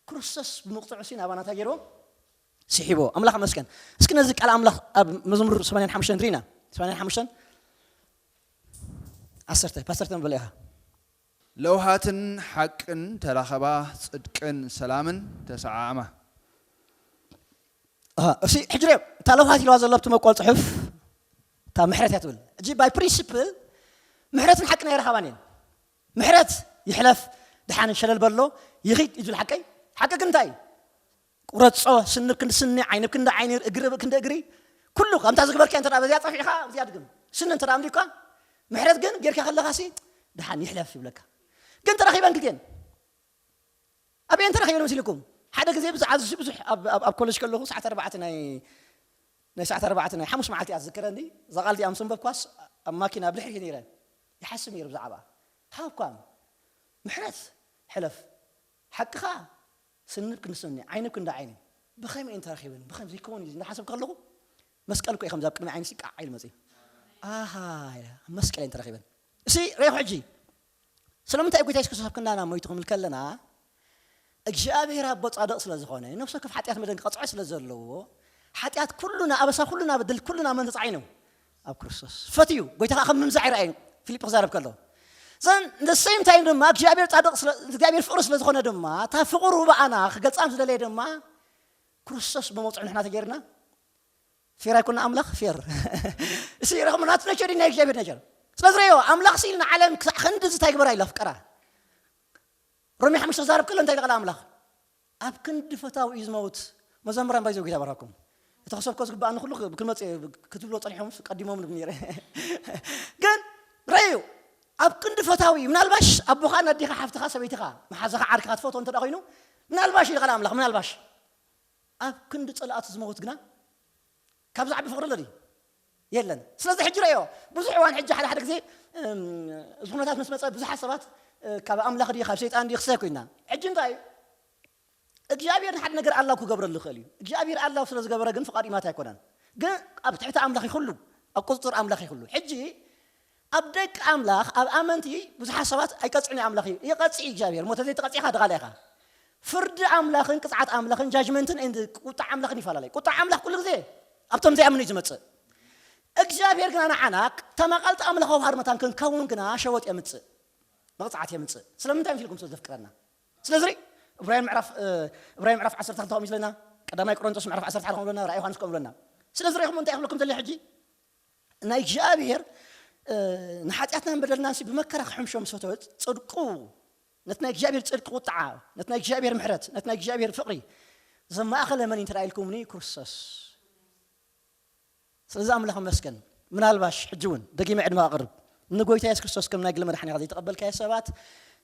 ክርስቶስ ብምቕፅዑ ሲ ናባና እንታይ ገይሩ ስሒቦ ኣምላኽ መስገን እስኪ ነዚ ቃል ኣምላኽ ኣብ መዝሙር 85 ንሪና 85 ዓሰርተ ፓስተር ተንበለ ኢኻ ለውሃትን ሓቅን ተራኸባ ጽድቅን ሰላምን ተሰዓዓማ እሲ ሕጂ ሪኦም እታ ለውሃት ኢልዋ ዘሎ ኣብቲ መቋል ፅሑፍ እታ ምሕረት እያ ትብል ሕጂ ባይ ፕሪንሲፕል ምሕረትን ሓቅን ኣይረኸባን እየን ምሕረት ይሕለፍ ድሓን ሸለል በሎ ይኺድ እዩ ዝብል ሓቀይ ሓቂ ግን እንታይ እዩ ቁረጾ ስኒ ክንዲ ስኒ ዓይኒ ክንዲ ዓይኒ እግሪ ክንዲ እግሪ ኩሉ ከምታ ዝግበርካ እንተ በዚያ ጸፊዕካ እዚኣ ድግም ስኒ እንተ ኣምሊኳ ምሕረት ግን ጌርካ ከለኻ ሲ ድሓን ይሕለፍ ይብለካ ግን ተራኺበን ክልቴን ኣበየን ተራኺበን መሲልኩም ሓደ ግዜ ብዛዕባ ብዙሕ ኣብ ኮሌጅ ከለኹ ሰዓት ኣርባዕተ ናይ ናይ ሰዓት ኣርባዕተ ናይ ሓሙስ መዓልቲ እያ ዝዝከረኒ እዛ ቃል እዚኣ ምስ ኣንበብኳስ ኣብ ማኪና ኣብ ድሕሪት ነይረ ይሓስብ ነይሩ ብዛዕባ ሃብኳም ምሕረት ሕለፍ ሓቅኻ ስንብ ክንዲ ስኒ ዓይንብ ክንዲ ዓይኒ ብኸመይ እንተ ረኺበን ብኸም ዘይከውን እዩ እናሓሰብ ከለኹ መስቀል እኮ እዩ ከምዚ ኣብ ቅድሚ ዓይኒ ሲቃዕ ዓይሉ መፅእ ኣሃ መስቀል እንተ ረኺበን እሲ ሬኹ ሕጂ ስለምንታይ ጎይታ የሱስ ክርስቶስ ኣብ ክንዳና ሞይቱ ክንብል ከለና እግዚኣብሔር ኣቦ ጻድቕ ስለ ዝኾነ ነፍሲ ወከፍ ሓጢኣት መደን ክቐጽዖ ስለ ዘለዎ ሓጢኣት ኩሉና ኣበሳ ኩሉና በደል ኩሉና መን ተጻዒኑ ኣብ ክርስቶስ ፈትዩ ጎይታ ከዓ ከም ምምዛዕ ይረኣዩ ፊልጶ ክዛረብ ከሎ ዘን the same time ድማ እግዚኣብሔር ጻድቕ እግዚኣብሔር ፍቕሪ ስለ ዝኾነ ድማ እታ ፍቕሩ ብኣና ክገልጻም ዝደለየ ድማ ክርስቶስ ብመውፅዕ ንሕና ተገይርና ፌር ኣይኮና ኣምላኽ ፌር እሲ ረኽሙ ናቱ ነቸር ናይ እግዚኣብሔር ነቸር ስለዚ ረዮ ኣምላኽ ሲል ንዓለም ክሳዕ ክንዲ ዝታይ ግበራ ኢላ ፍቀራ ሮሜ ሓሙሽተ ክዛረብ ከሎ እንታይ ኢሉ ቃል ኣምላኽ ኣብ ክንዲ ፈታዊ እዩ ዝመውት መዘምራን ባይዘው ጌታ ባርካኩም እቲ ክሰብኮ ዝግብኣኒ ኩሉ ክመፅ ክትብሎ ፀኒሖም ቀዲሞም ንብ ነይረ ግን ረዩ ኣብ ክንዲ ፈታዊ እዩ ምናልባሽ ኣቦኻ ነዲኻ ሓፍትኻ ሰበይትኻ መሓዛኻ ዓርክኻ ትፈትዎ እንተ ኮይኑ ምናልባሽ ኢሉ ቃል ኣምላኽ ምናልባሽ ኣብ ክንዲ ፀላእቱ ዝመውት ግና ካብ ዝዓቢ ፍቕሪ ኣሎ ድዩ የለን ስለዚ ሕጂ ረዮ ብዙሕ እዋን ሕጂ ሓደ ሓደ ግዜ እዚ ኩነታት ምስ መፀ ብዙሓት ሰባት ካብ ኣምላኽ ድዩ ካብ ሰይጣን ድዩ ክሰብ ኮይና ሕጂ እንታይ እዩ እግዚኣብሔር ንሓደ ነገር ኣላው ክገብረሉ ይኽእል እዩ እግዚኣብሔር ኣላው ስለ ዝገበረ ግን ፍቓድ ኢማት ኣይኮነን ግን ኣብ ትሕቲ ኣምላኽ ይኹሉ ኣብ ቁፅፅር ኣምላኽ ይኹሉ ሕጂ ኣብ ደቂ ኣምላኽ ኣብ ኣመንቲ ብዙሓት ሰባት ኣይቀፅዕን ኣምላኽ እዩ ይቐፅእ እግዚኣብሔር ሞተ ዘይተቐፂኻ ድቓላ ኢኻ ፍርዲ ኣምላኽን ቅፅዓት ኣምላኽን ጃጅመንትን ቁጣ ኣምላኽን ይፈላለዩ ቁጣ ኣምላኽ ኩሉ ግዜ ኣብቶም ዘይኣምኑ እዩ ዝመፅእ እግዚኣብሔር ግና ንዓና ተማቓልቲ ኣምላኻዊ ባህሪ መታን ክንከውን ግና ሸወጥ የምፅእ መቕፃዕት የምፅእ ስለምንታይ ምስ ኢልኩም ስለ ዘፍቅረና ስለዚ እብራይም ምዕራፍ እብራይም ምዕራፍ ዓሰርተ ክልተ ከምኡ ይብለና ቀዳማይ ቆሮንቶስ ምዕራፍ ዓሰርተ ሓደ ከምብለና ራእይ ዮሃንስ ከምብለና ስለዚ ሪኢኹም እንታይ ክብለኩም ዘለ ሕጂ ናይ እግዚኣብሔር ንሓጢኣትናን በደልናን ብመከራ ክሕምሾ ምስ ፈተወ ፅድቁ ነቲ ናይ እግዚኣብሔር ፅድቂ ቁጥዓ ነቲ ናይ እግዚኣብሔር ምሕረት ነቲ ናይ እግዚኣብሔር ፍቕሪ ዘማእኸለ መን እንተ ኢልኩምኒ ክርስቶስ ስለዚ ኣምላኽ መስገን። ምናልባሽ ሕጂ እውን ደጊመ ዕድመ ኣቕርብ፣ ንጎይታ የሱስ ክርስቶስ ከም ናይ ግሊ መድሓኒኻ ዘይተቐበልካዮ ሰባት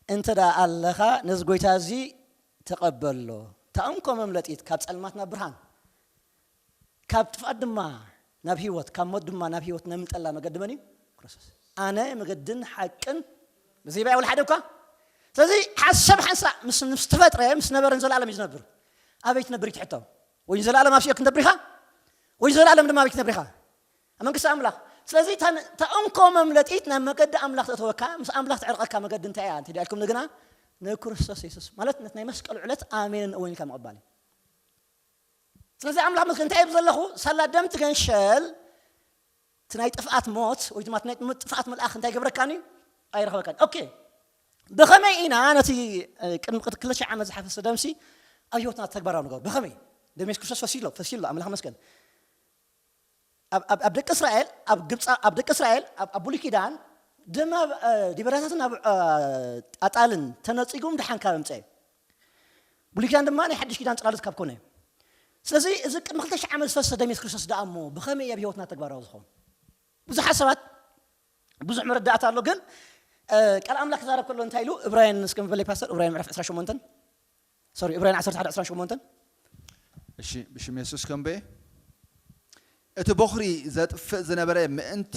እንተ ደኣ ኣለኻ፣ ነዚ ጎይታ እዚ ተቐበሎ። እታ እንኮ መምለጢት ካብ ጸልማት ናብ ብርሃን፣ ካብ ጥፍኣት ድማ ናብ ህይወት፣ ካብ ሞት ድማ ናብ ህይወት ነምልጠላ መገዲ መን እዩ? ክርስቶስ። ኣነ መገድን ሓቅን ብዘይ ብኣይ ወላ ሓደ እኳ። ስለዚ ሓሳብ ሓንሳእ ምስ ምስ ተፈጥረ ምስ ነበረን ዘላለም እዩ ዝነብር። ኣበይ ትነብር እዩ ትሕቶ? ወይ ዘላለም ኣብ ሲኦል ክትነብር ኢኻ ወይ ዘላለም ድማ ኣበይ ክትነብር ኢኻ? ኣብ መንግስቲ ኣምላኽ። ስለዚ እታ ን- እታ እንኮ መምለጢት ናብ መገዲ ኣምላኽ ተእተወካ፣ ምስ ኣምላኽ ተዕርቐካ መገዲ እንታይ እያ እንተ ኢልኩም ንግና ንክርስቶስ የሱስ ማለት ነቲ ናይ መስቀል ዕለት ኣሜንን እውን ኢልካ ምቕባል እዩ። ስለዚ ኣምላኽ ምስ እንታይ እየ ዘለኹ ሳላ ደም ትገንሸል እቲ ናይ ጥፍኣት ሞት ወይ ድማ እቲ ናይ ጥፍኣት መልኣኽ እንታይ ይገብረካኒ? ኣይረኸበካን። ኦኬ፣ ብኸመይ ኢና ነቲ ቅድሚ ክልተ ሺሕ ዓመት ዝሓፈሰ ደምሲ ኣብ ህይወትና ተግባራዊ ንገብሮ? ብኸመይ? ደም የሱስ ክርስቶስ ፈሲሎ ፈሲሎ ኣምላኽ መስገን። ኣብ ደቂ እስራኤል ኣብ ግብፃ ኣብ ደቂ እስራኤል ኣብ ብሉይ ኪዳን ደም ኣብ ዲበራታትን ኣብ ኣጣልን ተነፂጉም ድሓን ካብ ምፀ። ብሉይ ኪዳን ድማ ናይ ሓድሽ ኪዳን ፅላሎት ካብ ኮነ። ስለዚ እዚ ቅድሚ ክልተ ሺሕ ዓመት ዝፈሰሰ ደም የሱስ ክርስቶስ ደኣ እሞ ብኸመይ ኣብ ህይወትና ተግባራዊ ዝኸውን? ብዙሓት ሰባት ብዙሕ መረዳእታ ኣሎ። ግን ቃል ኣምላኽ ክዛረብ ከሎ እንታይ ኢሉ? እብራይን እስከ ምበለይ ፓስተር፣ እብራይን ምዕራፍ ዕስራን ሸሞንተን፣ ሶሪ፣ እብራይን ዓሰርተ ሓደ ዕስራን ሸሞንተን። እሺ፣ ብሽም የሱስ ከንበየ። እቲ ቦኽሪ ዘጥፍእ ዝነበረ ምእንቲ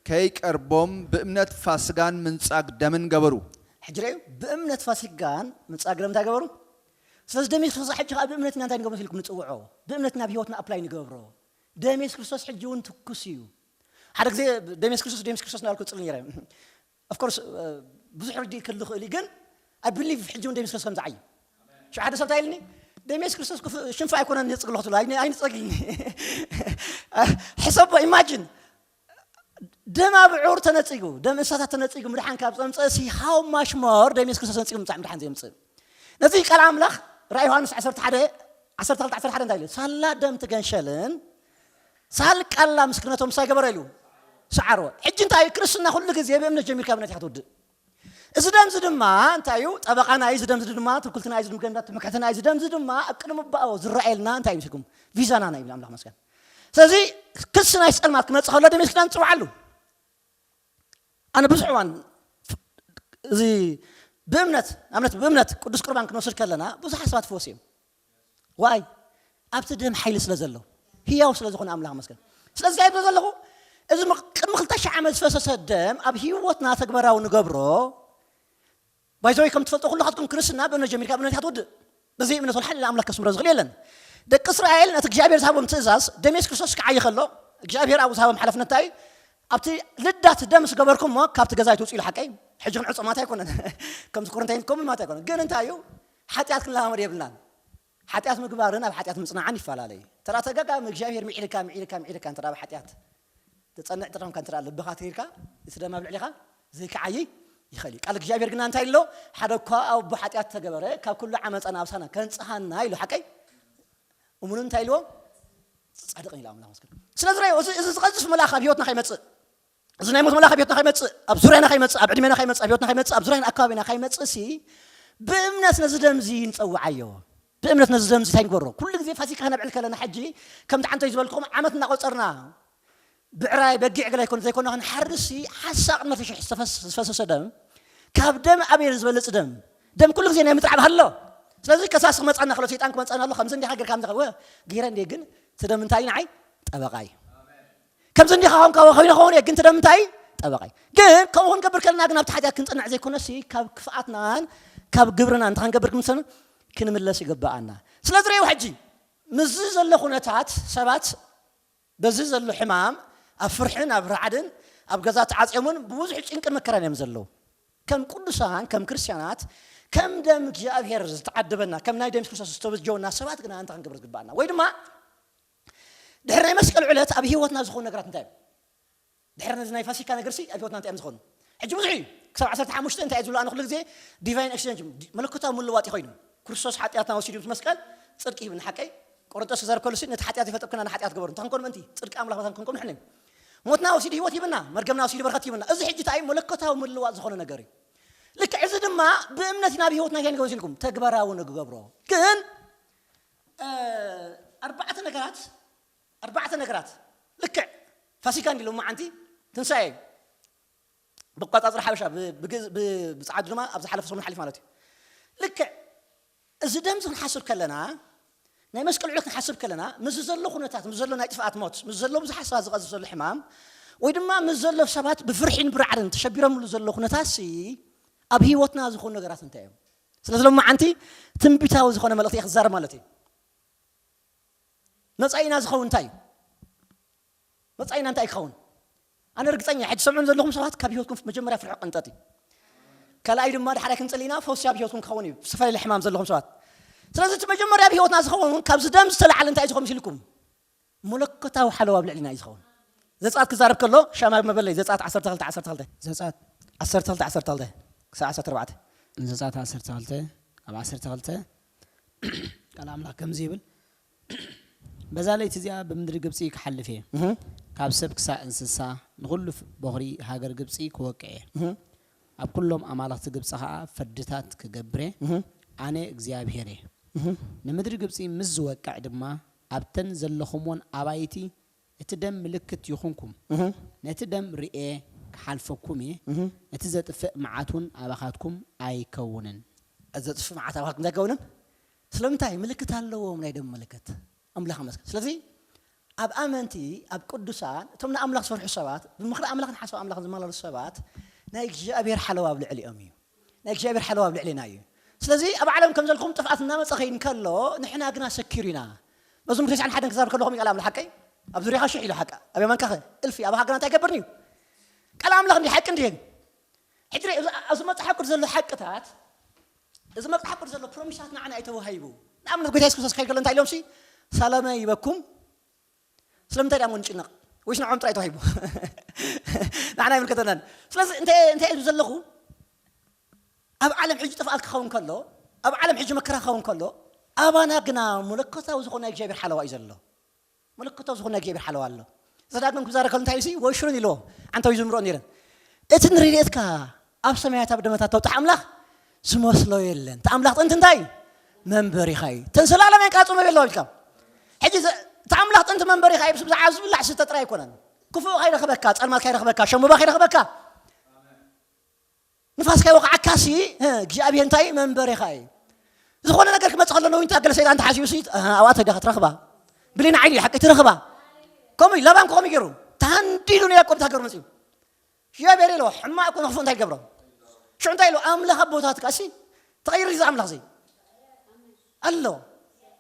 ከይቀርቦም ብእምነት ፋስጋን ምንጻግ ደምን ገበሩ። ሕጂ ርኣዩ፣ ብእምነት ፋሲጋን ምንጻግ ደም እንታይ ገበሩ? ስለዚ ደም የሱስ ሕጂ ከዓ ብእምነት ኢና እንታይ ንገብሮ ኢልኩም ንጽውዖ? ብእምነት ናብ ህይወትና ኣፕላይ ንገብሮ። ደም የሱስ ክርስቶስ ሕጂ እውን ትኩስ እዩ። ሓደ ግዜ ደም የሱስ ክርስቶስ ደም የሱስ ክርስቶስ እናበልኩ ጽሊ ነይረ። ኦፍኮርስ ብዙሕ ርድእ ክል ይኽእል እዩ፣ ግን ኣይ ብሊቭ ሕጂ እውን ደም የሱስ ክርስቶስ ከም ዝዓይ። ሽዑ ሓደ ሰብ እንታይ ኢልኒ? ደም የሱስ ክርስቶስ ክፍ- ሽንፋ ኣይኮነን የጽግሎ ክትብሎ ኣይን- ኣይንጸግልኒ። ሕሰቦ፣ ኢማጂን ደም ኣብዑር ተነጺጉ፣ ደም እንስሳታት ተነጺጉ ምድሓን ካብ ዘምጽእ ሲ ሃው ማሽ ሞር ደም የሱስ ክርስቶስ ተነጺጉ ምጻዕ ምድሓን ዘምጽእ። ነዚ ቃል ኣምላኽ ራእይ ዮሃንስ ዓሰርተ ሓደ ዓሰርተ ክልተ ዓሰርተ ሓደ እንታይ ኢሉ? ሳላ ደም ትገንሸልን ሳልቃላ ምስክርነቶም ምሳይ ገበረ ኢሉ ሰዓርዎ። ሕጂ እንታይ እዩ? ክርስትና ኩሉ ግዜ ብእምነት ጀሚርካ ብእምነት ኢኻ ትውድእ። እዚ ደምዚ ድማ እንታይ እዩ? ጠበቓና እዩ። እዚ ደምዚ ድማ ትውክልትና እዩ። እዚ ደምዚ ድማ ትምክሕትና እዩ። እዚ ደምዚ ድማ ኣብ ቅድሚ ኣቦ ዝረኣየልና እንታይ እዩ? ምስልኩም ቪዛና ናይ ይብል ኣምላኽ መስገን። ስለዚ ክሲ ናይ ጸልማት ክመጽእ ከሎ ደም የሱስ ክርስቶስ ንጽውዓሉ። ኣነ ብዙሕ እዋን እዚ ብእምነት ኣብነት ብእምነት ቅዱስ ቁርባን ክንወስድ ከለና ብዙሓት ሰባት ፈወሱ እዮም። ዋይ ኣብቲ ደም ሓይሊ ስለ ዘሎ ህያው ስለ ዝኾነ ኣምላኽ መስገን። ስለዚ እንታይ ይብሎ ዘለኹ? እዚ ምቕ- ቅድሚ ክልተ ሺሕ ዓመት ዝፈሰሰ ደም ኣብ ህይወትና ተግባራዊ ንገብሮ። ባይዘወይ ከም ትፈልጦ ኩሉ ካትኩም ክርስትና ብእምነት ጀሚርካ ብእምነት ኢኻ ትውድእ። ብዘይ እምነት ወላ ሓደ ኣምላኽ ከስምሮ ዝኽእል የለን። ደቂ እስራኤል ነቲ እግዚኣብሔር ዝሃቦም ትእዛዝ ደም የሱስ ክርስቶስ ክዓይ ከሎ እግዚኣብሔር ኣብኡ ዝሃቦም ሓላፍነት እንታይ እዩ? ኣብቲ ልዳት ደም ዝገበርኩሞ ካብቲ ገዛ ኣይትውፅኡ ኢሉ ሓቀይ። ሕጂ ክንዕፆ ማለት ኣይኮነን። ከምዚ ኮረንታይን ከምኡ ማለት ኣይኮነን። ግን እንታይ እዩ? ሓጢኣት ክንለማመድ የብልናን። ሓጢኣት ምግባርን ኣብ ሓጢኣት ምፅናዕን ይፈላለዩ። ተራ ተጋጋሚ እግዚኣብሔር ምዒርካ ምዒርካ ምዒርካ እንተ ኣብ ሓጢኣት ትፀንዕ ጥራምካ እንተ ልብኻ ትሂርካ እቲ ደም ኣብ ልዕሊኻ ዘይክዓይ ይኽእል እዩ። ቃል እግዚኣብሔር ግና እንታይ ኣሎ? ሓደ እኳ ኣቦ ሓጢኣት ተገበረ ካብ ኩሉ ዓመፃ ናብሳና ከንፅሃና ኢሉ ሓቀይ እሙን እንታይ ኢልዎ? ጻድቕን ኢሉ ኣምላኽ መስክር። ስለዚ ራእዩ እዚ እዚ ዝቐዝፍ መልኣኽ ኣብ ህይወትና ከይመጽእ እዚ ናይ ሞት መልኣኽ ኣብ ህይወትና ከይመጽእ ኣብ ዙርያና ከይመጽእ ኣብ ዕድሜና ከይመጽእ ኣብ ህይወትና ከይመጽእ ኣብ ዙርያና ኣካባቢና ከይመጽእ ሲ ብእምነት ነዚ ደምዚ ንጸውዓዮ። ብእምነት ነዚ ደምዚ እንታይ ንግበሮ? ኩሉ ግዜ ፋሲካ ከነብዕል ከለና ሕጂ ከምቲ ዓንተይ ዝበልኩም ዓመት እናቆጸርና ብዕራይ በጊዕ ገለ ይኮን ዘይኮነ ክንሓርስ ሲ ሓሳቕ ነፍሽሕ ዝተፈስ- ዝፈሰሰ ደም ካብ ደም ኣቤል ዝበልጽ ደም ደም ኩሉ ግዜ ናይ ምጥራዕ ባህሎ። ስለዚ ከሳስ ክመጻና ከሎ ሰይጣን ክመጻና ኣሎ ከምዚ እንዲኻ ጌርካ ምዚ ወ- ገይረ እንዴ ግን እቲ ደም እንታይ ንዓይ ጠበቓይ ከምዚ እንዲኻ ኾንካ ኮይኑ ኸውን እየ ግን እቲ ደም እንታይ ጠበቓይ ግን ከምኡ ክንገብር ከለና ግን ኣብቲ ሓጢኣት ክንጽንዕ ዘይኮነሲ ካብ ክፍኣትናን ካብ ግብርና እንተ ክንገብር ክምሰን ክንምለስ ይግብኣና። ስለዚ ርእዩ ሕጂ ምስዚ ዘሎ ኩነታት ሰባት በዚ ዘሎ ሕማም ኣብ ፍርሕን ኣብ ራዕድን ኣብ ገዛ ተዓፅዮምን ብብዙሕ ጭንቅን መከራን እዮም ዘለዉ። ከም ቅዱሳን ከም ክርስቲያናት ከም ደም እግዚኣብሔር ዝተዓደበና ከም ናይ ደም ክርስቶስ ዝተበጀወና ሰባት ግና እንታይ ክንገብር ዝግባኣና ወይ ድማ ድሕሪ ናይ መስቀል ዕለት ኣብ ህይወትና ዝኾኑ ነገራት እንታይ እዮም? ድሕሪ ነዚ ናይ ፋሲካ ነገርሲ ኣብ ህይወትና እንታይ እዮም ዝኾኑ? ሕጂ ብዙሕ እዩ ክሳብ ዓሰርተ ሓሙሽተ እንታይ እዩ ዝብሉ ኣነ ኩሉ ግዜ ዲቫይን ኤክስቼንጅ መለኮታዊ ምልዋጥ ይኾይኑ ክርስቶስ ሓጢኣትና ወሲዱ ምስ መስቀል ጽድቂ ሂብና ሓቀይ ቆሮንቶስ ክዛረብ ከሉ ነቲ ሓጢኣት ይፈጠብክና ንሓጢኣት ገበሩ እንተ ክንኮን ምእንቲ ጽድቂ ኣምላኽ መታን ክንኮን ንሕነ ሞትና ወሲዱ ህይወት ሂብና መርገምና ወሲዱ በረኸት ሂብና እዚ ሕጂ እንታይ እዩ መለኮታዊ ምልዋጥ ዝኾነ ነገር እዩ ልክዕ እዚ ድማ ብእምነት ናብ ህይወትና እንታይ ንገብር ኢልኩም ተግባራዊ ንገብሮ ግን ኣርባዕተ ነገራት ኣርባዕተ ነገራት ልክዕ ፋሲካ እንዲ ሎማዓንቲ ትንሳኤ እዩ። ብቋጻጽሪ ሓበሻ፣ ብ-፣ ብግዝ-፣ ብ-፣ ብጸዓዱ ድማ ኣብ ዝሓለፈ ሰሙን ሓሊፍ ማለት እዩ። ልክዕ እዚ ደም እዚ ክንሓስብ ከለና፣ ናይ መስቀል ዕለት ክንሓስብ ከለና፣ ምስ ዘሎ ኩነታት፣ ምስ ዘሎ ናይ ጥፍኣት ሞት፣ ምስ ዘሎ ብዙሓት ሰባት ዝቐዝፍ ዘሎ ሕማም፣ ወይ ድማ ምስ ዘሎ ሰባት ብፍርሒን ብራዕድን ተሸቢሮምሉ ዘሎ ኩነታትሲ፣ ኣብ ህይወትና ዝኾኑ ነገራት እንታይ እዮም? ስለዚ ሎማዓንቲ ትንቢታዊ ዝኾነ መልእኽቲ እየ ክዛረብ ማለት እዩ። መጻኢና ዝኸውን እንታይ እዩ? መጻኢና እንታይ ክኸውን? ኣነ ርግጸኛ፣ ሕጂ ሰምዑን ዘለኹም ሰባት ካብ ህይወትኩም መጀመርያ ፍርሒ ቅንጠጥ እዩ። ካልኣይ ድማ ድሓራይ ክንጽል ኢና፣ ፈውሲ ኣብ ህይወትኩም ክኸውን እዩ። ዝተፈላለየ ሕማም ዘለኹም ሰባት። ስለዚ እቲ መጀመርያ ኣብ ህይወትና ዝኸውን ካብዚ ደም ዝተላዕለ እንታይ እዩ ዝኸውን ሲልኩም? መለኮታዊ ሓለዋ ኣብ ልዕሊና እዩ ዝኸውን። ዘጻት ክዛረብ ከሎ ሻማ መበለይ ዘጻት ዓሰርተ ክልተ ዓሰርተ ክልተ። ዘጻት ዓሰርተ ክልተ ዓሰርተ ክልተ ክሳብ ዓሰርተ ኣርባዕተ። ዘጻት ዓሰርተ ክልተ ካብ ዓሰርተ ክልተ ቃል ኣምላኽ ከምዚ ይብል፣ በዛ ለይቲ እዚኣ ብምድሪ ግብጺ ክሓልፍ እየ። እህ፣ ካብ ሰብ ክሳብ እንስሳ ንኹሉ ፍ-፣ በኹሪ ሃገር ግብጺ ክወቅዕ እየ። እህ፣ ኣብ ኩሎም ኣማልኽቲ ግብጺ ኸኣ ፍርድታት ክገብር እየ። እህ፣ ኣነ እግዚኣብሄር እየ። እህ፣ ንምድሪ ግብጺ ምስ ዝወቅዕ ድማ ኣብተን ዘለኹምወን ኣባይቲ እቲ ደም ምልክት ይኹንኩም። እህ፣ ነቲ ደም ርኤ ክሓልፈኩም እየ። እህ፣ ነቲ ዘጥፍእ መዓት እውን ኣባኻትኩም ኣይከውንን። ዘጥፍእ መዓት ኣባኻትኩም እንታይ ኣይከውንን? ስለምንታይ? ምልክት ኣለዎም፣ ናይ ደም ምልክት። ኣምላኽ ይመስገን። ስለዚ ኣብ ኣመንቲ፣ ኣብ ቅዱሳን፣ እቶም ንኣምላኽ ዝፈርሑ ሰባት፣ ብምኽሪ ኣምላኽን ሓሳብ ኣምላኽን ዝመላለሱ ሰባት ናይ እግዚኣብሔር ሓለዋ ኣብ ልዕሊኦም እዩ። ናይ እግዚኣብሔር ሓለዋ ኣብ ልዕሊና እዩ። ስለዚ ኣብ ዓለም ከም ዘልኩም ጥፍኣት እናመጸ ከይድ እንከሎ ንሕና ግና ሰኪሩ ኢና። መዝሙር ተስዓን ሓደን ክዛረብ ከለኹም እዩ ቃል ኣምላኽ ሓቀይ። ኣብ ዙርያኻ ሽሕ ኢሉ ሓቂ፣ ኣብ የማንካ እልፊ፣ ኣባኻ ግና እንታይ ይገብርኒ እዩ? ቃል ኣምላኽ እንዲ ሓቂ እንዲህን ሕድሪ እዚ፣ ኣብዚ መጽሓፍ ቅዱስ ዘሎ ሓቅታት፣ እዚ መጽሓፍ ቅዱስ ዘሎ ፕሮሚሳት ንዓና ኣይተዋሂቡ። ንኣብነት ጎይታ የሱስ ክርስቶስ ከይድ ከሎ እንታይ ኢሎም ሲ? ሰላመ ይበኩም። ስለምንታይ ዳሞ ንጭነቕ? ወይስ ንዖም ጥራይ ተዋሂቡ? ንዓና ኣይምልከተናን። ስለዚ እንታይ፣ እንታይ ኢሉ ዘለኹ? ኣብ ዓለም ሕጂ ጥፍኣት ክኸውን ከሎ፣ ኣብ ዓለም ሕጂ መከራ ክኸውን ከሎ፣ ኣባና ግና መለኮታዊ ዝኾነ ናይ እግዚኣብሔር ሓለዋ እዩ ዘሎ። መለኮታዊ ዝኾነ ናይ እግዚኣብሔር ሓለዋ ኣሎ። ዘዳግም ክዛረብ ከሎ እንታይ ኢሉ ሲ? ወሽሩን ኢልዎ። ኣንተ ወይ ዝምርኦ ነይረን። እቲ ንረድኤትካ ኣብ ሰማያት ኣብ ደመታት ተውጣሕ ኣምላኽ ዝመስሎ የለን። እቲ ኣምላኽ ጥንቲ እንታይ እዩ? መንበሪኻ እዩ። ተን ዘላለም የንቃጹ መብ የለዋ ኢልካ። ሕጂ ዘ-፣ እቲ ኣምላኽ ጥንቲ መንበሪኻ እዩ። ብዛዕባ ዝብላዕ ዝስተ ጥራይ ኣይኮነን። ክፉእ ከይረኽበካ፣ ጸልማት ከይረኽበካ፣ ሸሙባ ከይረኽበካ፣ ንፋስ ከይወቕዓካሲ፣ እ፣ እግዚኣብሔር እንታይ እዩ? መንበሪኻ እዩ። ዝኾነ ነገር ክመጽእ ከሎ ነዊንታ ገለ ሰይጣን ተሓሲቡ ሲ፣ እ፣ ኣብኣ ተዲኻ ትረኽባ። ብሌን ዓይኒ ሓቂ ትረኽባ። ከምኡ እዩ። ላባን ከምኡ ገይሩ። ተሃንዲሉ ንያዕቆብ እንታይ ገይሩ መጺኡ? እግዚኣብሔር ኢልዎ፣ ሕማቕ ኮነ ክፉእ እንታይ ይገብሮ? ሽዑ እንታይ ኢልዎ? ኣምላኽ ኣቦታትካ፣ እሺ፣ ተቐይሩ እዩ ኣምላኽ እዚ። ኣሎ።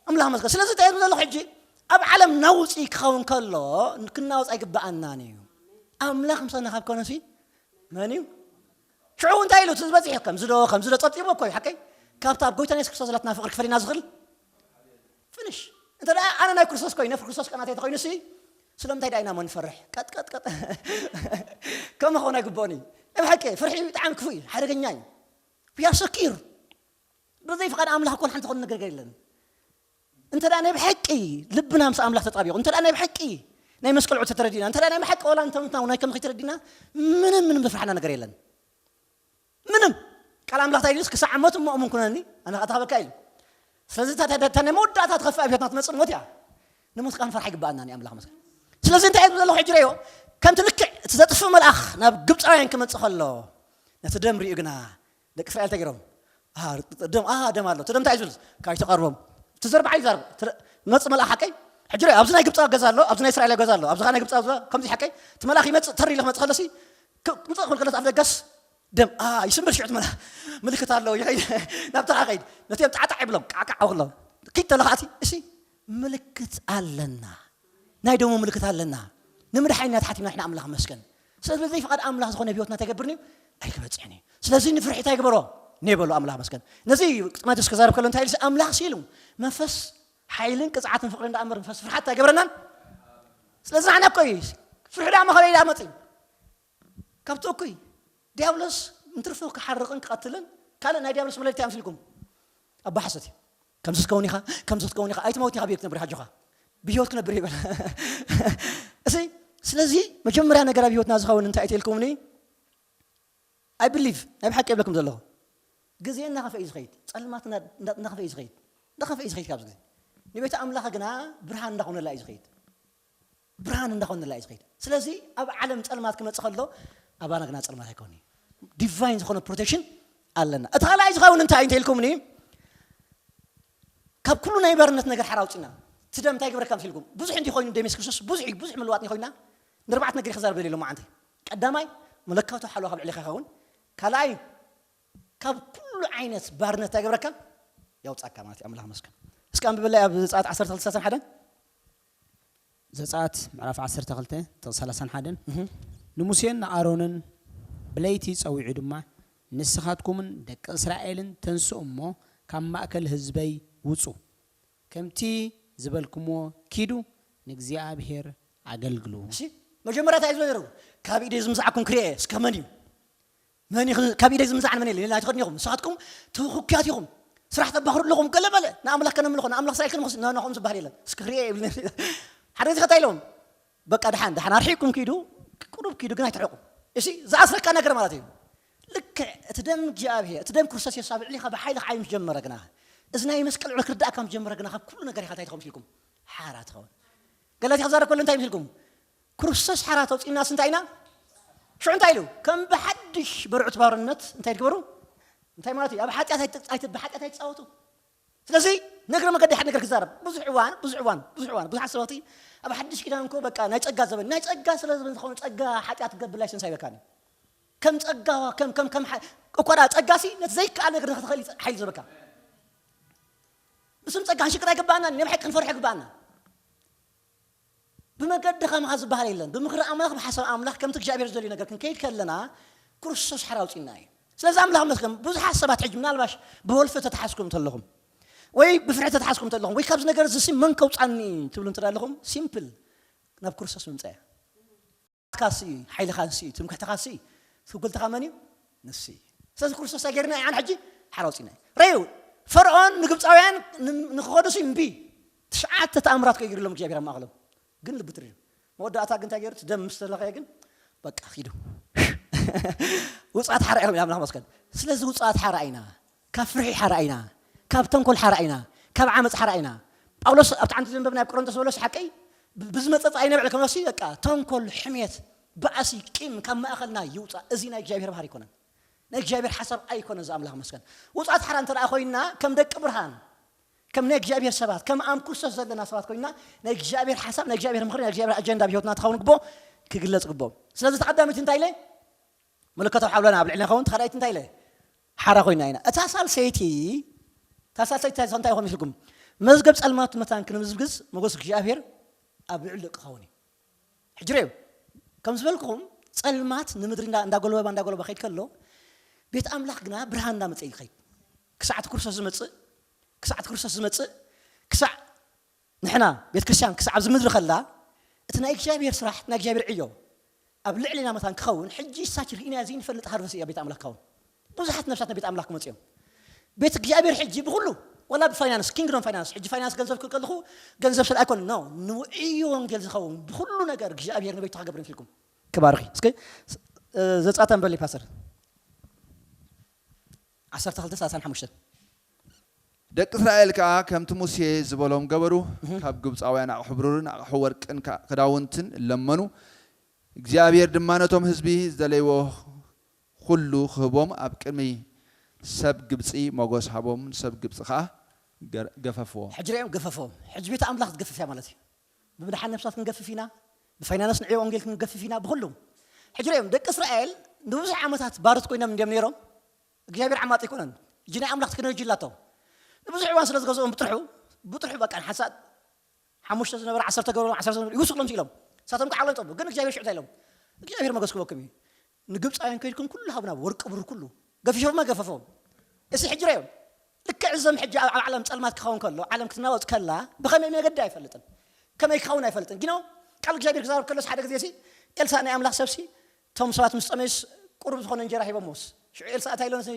ኣምላኽ መስገን። ስለዚ እንታይ እብል ዘለኹ ሕጂ? ኣብ ዓለም ነውጺ ክኸውን ከሎ፣ ክንናወጽ ኣይግብኣናን እዩ። ኣምላኽ ምሳና ካብ ኮነሲ፣ መን እዩ? ሽዑ እንታይ ኢሉ? እቲ ዝበጽሕ ከምዚ ዶ፣ ከምዚ ዶ ጸብጺቡ እኮ እዩ፣ ሓቀይ? ካብታ ኣብ ጎይታና የሱስ ክርስቶስ ዘላትና ፍቕሪ ክፈለና ዝኽእል? ፍንሽ። እንተ ደኣ ኣነ ናይ ክርስቶስ ኮይነ፣ ክርስቶስ ከኣ ናተይ ተኾይኑሲ፣ ስለምንታይ ደኣ ኢና እሞ ንፈርሕ? ቀጥ፣ ቀጥ፣ ቀጥ። ከምኡ ክኸውን ኣይግብኦን እዩ። ናይ ብሓቂ፣ ፍርሒ ብጣዕሚ ክፉእ እዩ፣ ሓደገኛ እዩ። We are secure። ብዘይ ፍቓድ ኣምላኽ እኮ ሓንቲ ዝኾነ ነገር የለን። እንተ ደኣ ናይ ብሓቂ ልብና ምስ ኣምላኽ ተጣቢቑ፣ እንተ ደኣ ናይ ብሓቂ ናይ መስቀል ዕቶ ተረዲና፣ እንተ ደኣ ናይ ብሓቂ ዋላ እንተ ሞትና እውን ናይ ከምዚ ከይተረዲና፣ ምንም፣ ምንም ዘፍርሓና ነገር የለን። ምንም። ቃል ኣምላኽ እንታይ ኢሉስ? "ክሳዕ ሞት እሞ እሙን ኩነኒ፣ ኣነ ኸኣ እተኸበካ" ኢሉ። ስለዚ እታ፣ እታ፣ እታ ናይ መወዳእታ ትኸፍእ ኣብ ህይወትና ትመጽእ ሞት እያ። ንሞት ከኣ ንፈርሕ ኣይግብኣናን እዩ፣ ኣምላኽ መስገን። ስለዚ እንታይ እዩ ዘለኹ ሕጂ ረዮ? ከምቲ ልክዕ እቲ ዘጥፍእ መልኣኽ ናብ ግብጻውያን ክመጽእ ከሎ፣ ነቲ ደም ሪኡ ግና ደቂ እስራኤል እንታይ ገይሮም? "ኣሃ፣ ደም፣ ኣሃ፣ ደም ኣሎ። እቲ ደም እንታይ እዩ ዝብል?" ካይተቐርቦም። እቲ ዘርባዓ እዩ ዝዛረብ። እቲ ደ-፣ መጽእ መልኣኽ ሓቀይ? ሕጂ ርእ፣ ኣብዚ ናይ ግብጻዊ ገዛ ኣሎ፣ ኣብዚ ናይ እስራኤላዊ ገዛ ኣሎ። ኣብዚ ኸኣ ናይ ግብጻዊ ገዛ፣ ከምዚ ሓቀይ? እቲ መልኣኽ ይመጽእ፣ ተር ኢሉ ክመጽእ ከሎሲ፣ ክ-፣ ክምጽእ ክብል ከሎስ ኣፍ ደገስ ደም፣ ኣ፣ ይስምብል ሽዑ እቲ መልኣኽ። ምልክት ኣሎ፣ ይኸይድ። ናብ ተራ ኸይድ። ነቲኦም ጣዕጣዕ ይብሎም፣ ቃዕቃዕ ክብሎም። ኪድ ተለኻዕቲ፣ እሲ፣ ምልክት ኣለና። ናይ ደሙ ምልክት ኣለና። ንምድሓንና ተሓቲምና ንሕና ኣምላኽ መስገን። ስለዚ ብዘይ ፍቓድ ኣምላኽ ዝኾነ ኣብ ህይወትና ተገብርኒ እዩ? ኣይክበጽሕን እዩ። ስለዚ ንፍርሒ እንታይ ግበሮ? ኔበሎ ኣምላኽ መስገን። ነዚ እዩ ጢሞቴዎስ ክዛረብ ከሎ እንታይ ኢሉ? ኣምላኽ ሲሉ መንፈስ ሓይልን ቅጽዓትን ፍቕርን ደኣ እምበር መንፈስ ፍርሓት ኣይገበረናን። ስለዚ ንሕና እኮ እዩ ፍርሒ ደኣ መኸበይ ደኣ መጽእ። ካብቲ እኩይ ዲያብሎስ እንትርፎ ክሓርቕን ክቐትልን ካልእ ናይ ዲያብሎስ መለለይታ ኣምሲልኩም። ኣባ ሓሰት እዩ። ከምዚ ትከውን ኢኻ፣ ከምዚ ትከውን ኢኻ፣ ኣይትመውት ኢኻ ብህይወት ክትነብር ሓጆኻ። ብህይወት ክነብር ይበል። እሲ፣ ስለዚ መጀመርያ ነገር ኣብ ህይወትና ዝኸውን እንታይ እትልኩምኒ? I believe፣ ናይ ብሓቂ የብለኩም ዘለኹ። ግዜ እናኸፈ እዩ ዝኸይድ። ጸልማት እንዳ-፣ እንዳ-፣ እናኸፈ እዩ ዝኸይድ። እናኸፈ እዩ ዝኸይድ ካብዚ ግዜ። ንቤተ ኣምላኽ ግና ብርሃን እንዳኾነላ እዩ ዝኸይድ። ብርሃን እንዳኾንላ እዩ ዝኸይድ። ስለዚ ኣብ ዓለም ጸልማት ክመጽእ ከሎ ኣባና ግና ጸልማት ኣይኮን እዩ። ዲቫይን ዝኾነ ፕሮቴክሽን ኣለና። እቲ ካልኣይ ዝኸውን እንታይ እዩ እንተኢልኩምኒ፣ ካብ ኩሉ ናይ ባርነት ነገር ሓራ ኣውፅና። እቲ ደም እንታይ ግብረካ ምስ ኢልኩም፣ ብዙሕ እንዲ ኮይኑ ደም የሱስ ክርስቶስ ብዙሕ እዩ፣ ብዙሕ ምልዋጥ እንዲ ኮይና፣ ንርባዕት ነገር ክዛረብ ደልየ ሎማዓንቲ። ቀዳማይ፣ መለኮታዊ ሓለዋ ካብ ልዕሌኻ ይኸውን። ካልኣይ፣ ካብ ኩሉ ዓይነት ባርነት እንታይ ግብረካ፣ ያውፃካ ማለት እዩ። ኣምላኽ መስገን። እስኪ ኣንብበላይ ኣብ ዘጸኣት ዓሰርተ ክልተ ሰላሳን ሓደን። ዘጸኣት ምዕራፍ ዓሰርተ ክልተ ጥቕሲ ሰላሳን ሓደን። ንሙሴን ንኣሮንን ብለይቲ ጸዊዑ ድማ፣ ንስኻትኩምን ደቂ እስራኤልን ተንስኡ እሞ፣ ካብ ማእከል ህዝበይ ውጹ፣ ከምቲ ዝበልኩምዎ ኪዱ፣ ንእግዚኣብሔር ኣገልግሉ። እሺ፣ መጀመርያ እንታይ እዩ ዝበለ? ካብ ኢደይ ዝምዝዓኩም ክርኤ እስከ መን እዩ? መን እዩ ካብ ኢደይ ዝምዝዓን መን የለን? ሌላ ኣይትኸድን ኢኹም። ንስኻትኩም ትውክያት ኢኹም። ስራሕ ተባኽሩ ኣለኹም። ገለ በለ። ንኣምላኽ ከነምልኾ፣ ንኣምላኽ እስራኤል ከነምልኾ፣ ኖ፣ ኖ፣ ከምኡ ዝበሃል የለን። እስኪ ክርኤ ይብል። ሓደ ግዜ ከታይ ኢሎም፣ በቃ ደሓን፣ ደሓን ኣርሒቕኩም ኪዱ፣ ቁሩብ ኪዱ ግን ኣይትርሕቁ። እሺ፣ ዝኣስረካ ነገር ማለት እዩ። ልክዕ እቲ ደም እግዚኣብሔር፣ እቲ ደም ክርስቶስ የሱስ ኣብ ልዕሊኻ ብሓይሊ ክዓይ ምስ ጀመረ ግና፣ እዚ ናይ መስቀል ዕሎ ክርዳእካ ምስ ጀመረ ግና፣ ካብ ኩሉ ነገር ኢኻ እንታይ ትኸውን ኢልኩም? ሓራ ትኸውን። ገላትያ ክዛረብ ከሎ እንታይ ኢልኩም? ክርስቶስ ሓራ ተውፅእናስ እንታይ ኢና? ሽዑ እንታይ ኢሉ? ከም ብሓድሽ በርዑት ባርነት እንታይ ትግበሩ? እንታይ ማለት እዩ? ኣብ ሓጢኣት ኣይት-፣ ኣይት-፣ ብሓጢኣት ኣይትፃወቱ። ስለዚ ነግረ መገዲ ሓደ ነገር ክዛረብ። ብዙሕ እዋን፣ ብዙሕ እዋን፣ ብዙሕ እዋን፣ ብዙሓት ሰባት ኣብ ሓድሽ ኪዳን እኮ በቃ ናይ ጸጋ ዘበን፣ ናይ ጸጋ ስለ ዘበን ዝኾነ ጸጋ ሓጢኣት ክገብር ላይሰንስ ኣይበካን እዩ። ከም ጸጋ፣ ከም፣ ከም፣ ከም ሓ-፣ እኮ ደኣ ጸጋ ሲ ነቲ ዘይከኣል ነገር ንኽትኽእል እዩ ሓይሊ ዝህበካ። ብስም ጸጋ ክንሽቅጥ ኣይግባኣናን፣ ናይ ብሓቂ ክንፈርሖ ይግባኣና። ብመገዲ ከማኻ ዝበሃል የለን። ብምኽሪ ኣምላኽ፣ ብሓሳብ ኣምላኽ፣ ከምቲ እግዚኣብሔር ዝደልዮ ነገር ክንከይድ ከለና፣ ክርስቶስ ሓራ ኣውጺእና እዩ። ስለዚ ኣምላኽ መስገን፣ ብዙሓት ሰባት ሕጂ ምናልባሽ ብወልፊ ተተሓዝኩም እንተለኹም፣ ወይ ብፍርሒ ተተሓዝኩም እንተለኹም፣ ወይ ካብዚ ነገር እዚ ሲ መን ከውጻኒ ትብሉ እንተ ኣለኹም፣ ሲምፕል፣ ናብ ክርስቶስ ምምጻእ እያ። ካሲ፣ ሓይልኻ ንሲ፣ ትምክሕትኻ ሲ፣ ትውክልትኻ መን እዩ? ንሲ። ስለዚ ክርስቶስ እንታይ ገይርና ኢና ሕጂ? ሓራ ኣውጺእና እዩ። ረዩ፣ ፈርዖን ንግብፃውያን ን-፣ ንክኸዱ ሲ እምቢ። ትሽዓተ ተኣምራት ከይገይሩሎም እግዚኣብሔር ኣብ ማእኸሎም። ግን ልቢ ትሪሩ። መወዳእታ ግን እንታይ ገይሩ? እቲ ደም ምስ ተለኸየ ግን በቃ ኪዱ። ውፅኣት ሓራ እዮም፣ ኣምላኽ መስገን። ስለዚ ውፅኣት ሓራ ኢና። ካብ ፍርሒ ሓራ ኢና። ካብ ተንኮል ሓራ ኢና። ካብ ዓመፅ ሓራ ኢና። ጳውሎስ ኣብቲ ዓንዲ ዘንበብና ኣብ ቆሮንቶስ በሎስ ሓቀይ ብ-፣ ብዝመፀ ፃይ ነብዕል ከመሲ በቃ ተንኮል፣ ሕሜት፣ ባእሲ፣ ቂም ካብ ማእኸልና ይውፃእ። እዚ ናይ እግዚኣብሔር ባህሪ ኣይኮነን። ናይ እግዚኣብሔር ሓሳብ ኣይኮነን። እዚ ኣምላኽ መስገን። ውፅኣት ሓራ እንተ ደኣ ኮይንና ከም ደቂ ብርሃን፣ ከም ናይ እግዚኣብሔር ሰባት፣ ከም ኣም ክርስቶስ ዘለና ሰባት ኮይንና ናይ እግዚኣብሔር ሓሳብ፣ ናይ እግዚኣብሔር ምኽሪ፣ ናይ እግዚኣብሔር ኣጀንዳ ብህይወትና ትኸውን ግቦ ክግለጽ ግቦ። ስለዚ ተቐዳሚት እንታይ ኢለ? መለኮታዊ ሓውላና ኣብ ልዕልና ይኸውን። ተኻልኣይቲ እንታይ ኢለ? ሓራ ኮይና ኢና። እታ ሳልሰይቲ፣ እታ ሳልሰይቲ እንታይ ይኾን ኢልኩም? መዝገብ ጸልማት መታን ክንምዝግዝ መጎስ እግዚኣብሔር ኣብ ልዕሊ ደቂ ክኸውን እዩ። ሕጂ ርኤው፣ ከም ዝበልኩኹም ጸልማት ንምድሪ እንዳ-፣ እንዳጎልበባ፣ እንዳጎልበባ ከይድ ከሎ፣ ቤት ኣምላኽ ግና ብርሃን እንዳመጸ እዩ ዝኸይድ። ክሳዕ እቲ ክርስቶስ ዝመጽእ፣ ክሳዕ እቲ ክርስቶስ ዝመጽእ፣ ክሳዕ ንሕና ቤተ ክርስቲያን ክሳዕ ኣብዚ ምድሪ ከላ፣ እቲ ናይ እግዚኣብሔር ስራሕ፣ ናይ እግዚኣብሔር ዕዮ ኣብ ልዕሊና መታን ክኸውን፣ ሕጂ ሳች ርኢናዮ ዘይንፈልጥ ሃርቨስት እያ ቤት ኣምላኽ ክኸውን። ብዙሓት ነፍሳት ናብ ቤት ኣምላኽ ክመጹ እዮም። ቤት እግዚኣብሔር ሕጂ ብኹሉ፣ ወላ ብፋይናንስ፣ ኪንግዶም ፋይናንስ፣ ሕጂ ፋይናንስ ገንዘብ ክብል ከለኹ፣ ገንዘብ ስለ ኣይኮን፣ ኖ፣ ንውዕዮ ወንጌል ዝኸውን ብኹሉ ነገር እግዚኣብሔር ንቤቱ ክገብር ኢልኩም። ክባርኺ። እስኪ፣ እ፣ ዘጻታ ንበል ፓስተር። ዓሰርተ ክልተ ሰላሳን ሓሙሽተን። ደቂ እስራኤል ከኣ ከምቲ ሙሴ ዝበሎም ገበሩ። እህ። ካብ ግብጻውያን ኣቕሑ ብሩርን ኣቕሑ ወርቅን ከ-፣ ክዳውንትን ለመኑ። እግዚኣብሔር ድማ ነቶም ህዝቢ ዝደለይዎ ኩሉ ክህቦም ኣብ ቅድሚ ሰብ ግብጺ ሞጎስ ሃቦም፣ ንሰብ ግብጺ ከኣ ገር-፣ ገፈፍዎ። ሕጂ ርኦም ገፈፍዎም። ሕጂ ቤት ኣምላኽ ትገፍፍ እያ ማለት እዩ። ብምድሓን ነፍሳት ክንገፍፍ ኢና፣ ብፋይናንስ ንዕዮ ወንጌል ክንገፍፍ ኢና፣ ብኹሉ። ሕጂ ርኦም ደቂ እስራኤል ንብዙሕ ዓመታት ባሮት ኮይኖም እንድዮም ነይሮም። እግዚኣብሔር ዓማጺ ኣይኮነን። ሕጂ ናይ ኣምላኽ ቴክኖሎጂ ኣላቶ። ንብዙሕ እዋን ስለ ዝገዝኦም ብጥርሑ፣ ብጥርሑ በቃ ንሓንሳእ ሓሙሽተ ዝነበረ ዓሰርተ ገበሩ፣ ዓሰርተ ዝነበረ ይውስኽሎም ኢሎም። ንሳቶም ከዓ ዓቕሎም ይጠቡ። ግን እግዚኣብሔር ሽዑ እንታይ ኢሎም? እግዚኣብሔር ሞገስ ክህበኩም እዩ። ንግብፃውያን ከይድኩም ኩሉ ሃቡና፣ ወርቂ ብሩር ኩሉ። ገፊፎማ ገፈፎም። እሲ ሕጂ ርኦም። ልክዕ እዞም ሕጂ ኣብ፣ ኣብ ዓለም ጸልማት ክኸውን ከሎ፣ ዓለም ክትናወጽ ከላ፣ ብኸመይ መገዲ ኣይፈልጥን። ከመይ ክኸውን ኣይፈልጥን። ጊኖ ቃል እግዚኣብሔር ክዛረብ ከሎስ ሓደ ግዜ ሲ፣ ኤልሳእ ናይ ኣምላኽ ሰብሲ፣ እቶም ሰባት ምስ ጸመዩስ ቁሩብ ዝኾነ እንጀራ ሂቦምዎስ። ሽዑ ኤልሳእ እንታይ ኢሎምሲ፣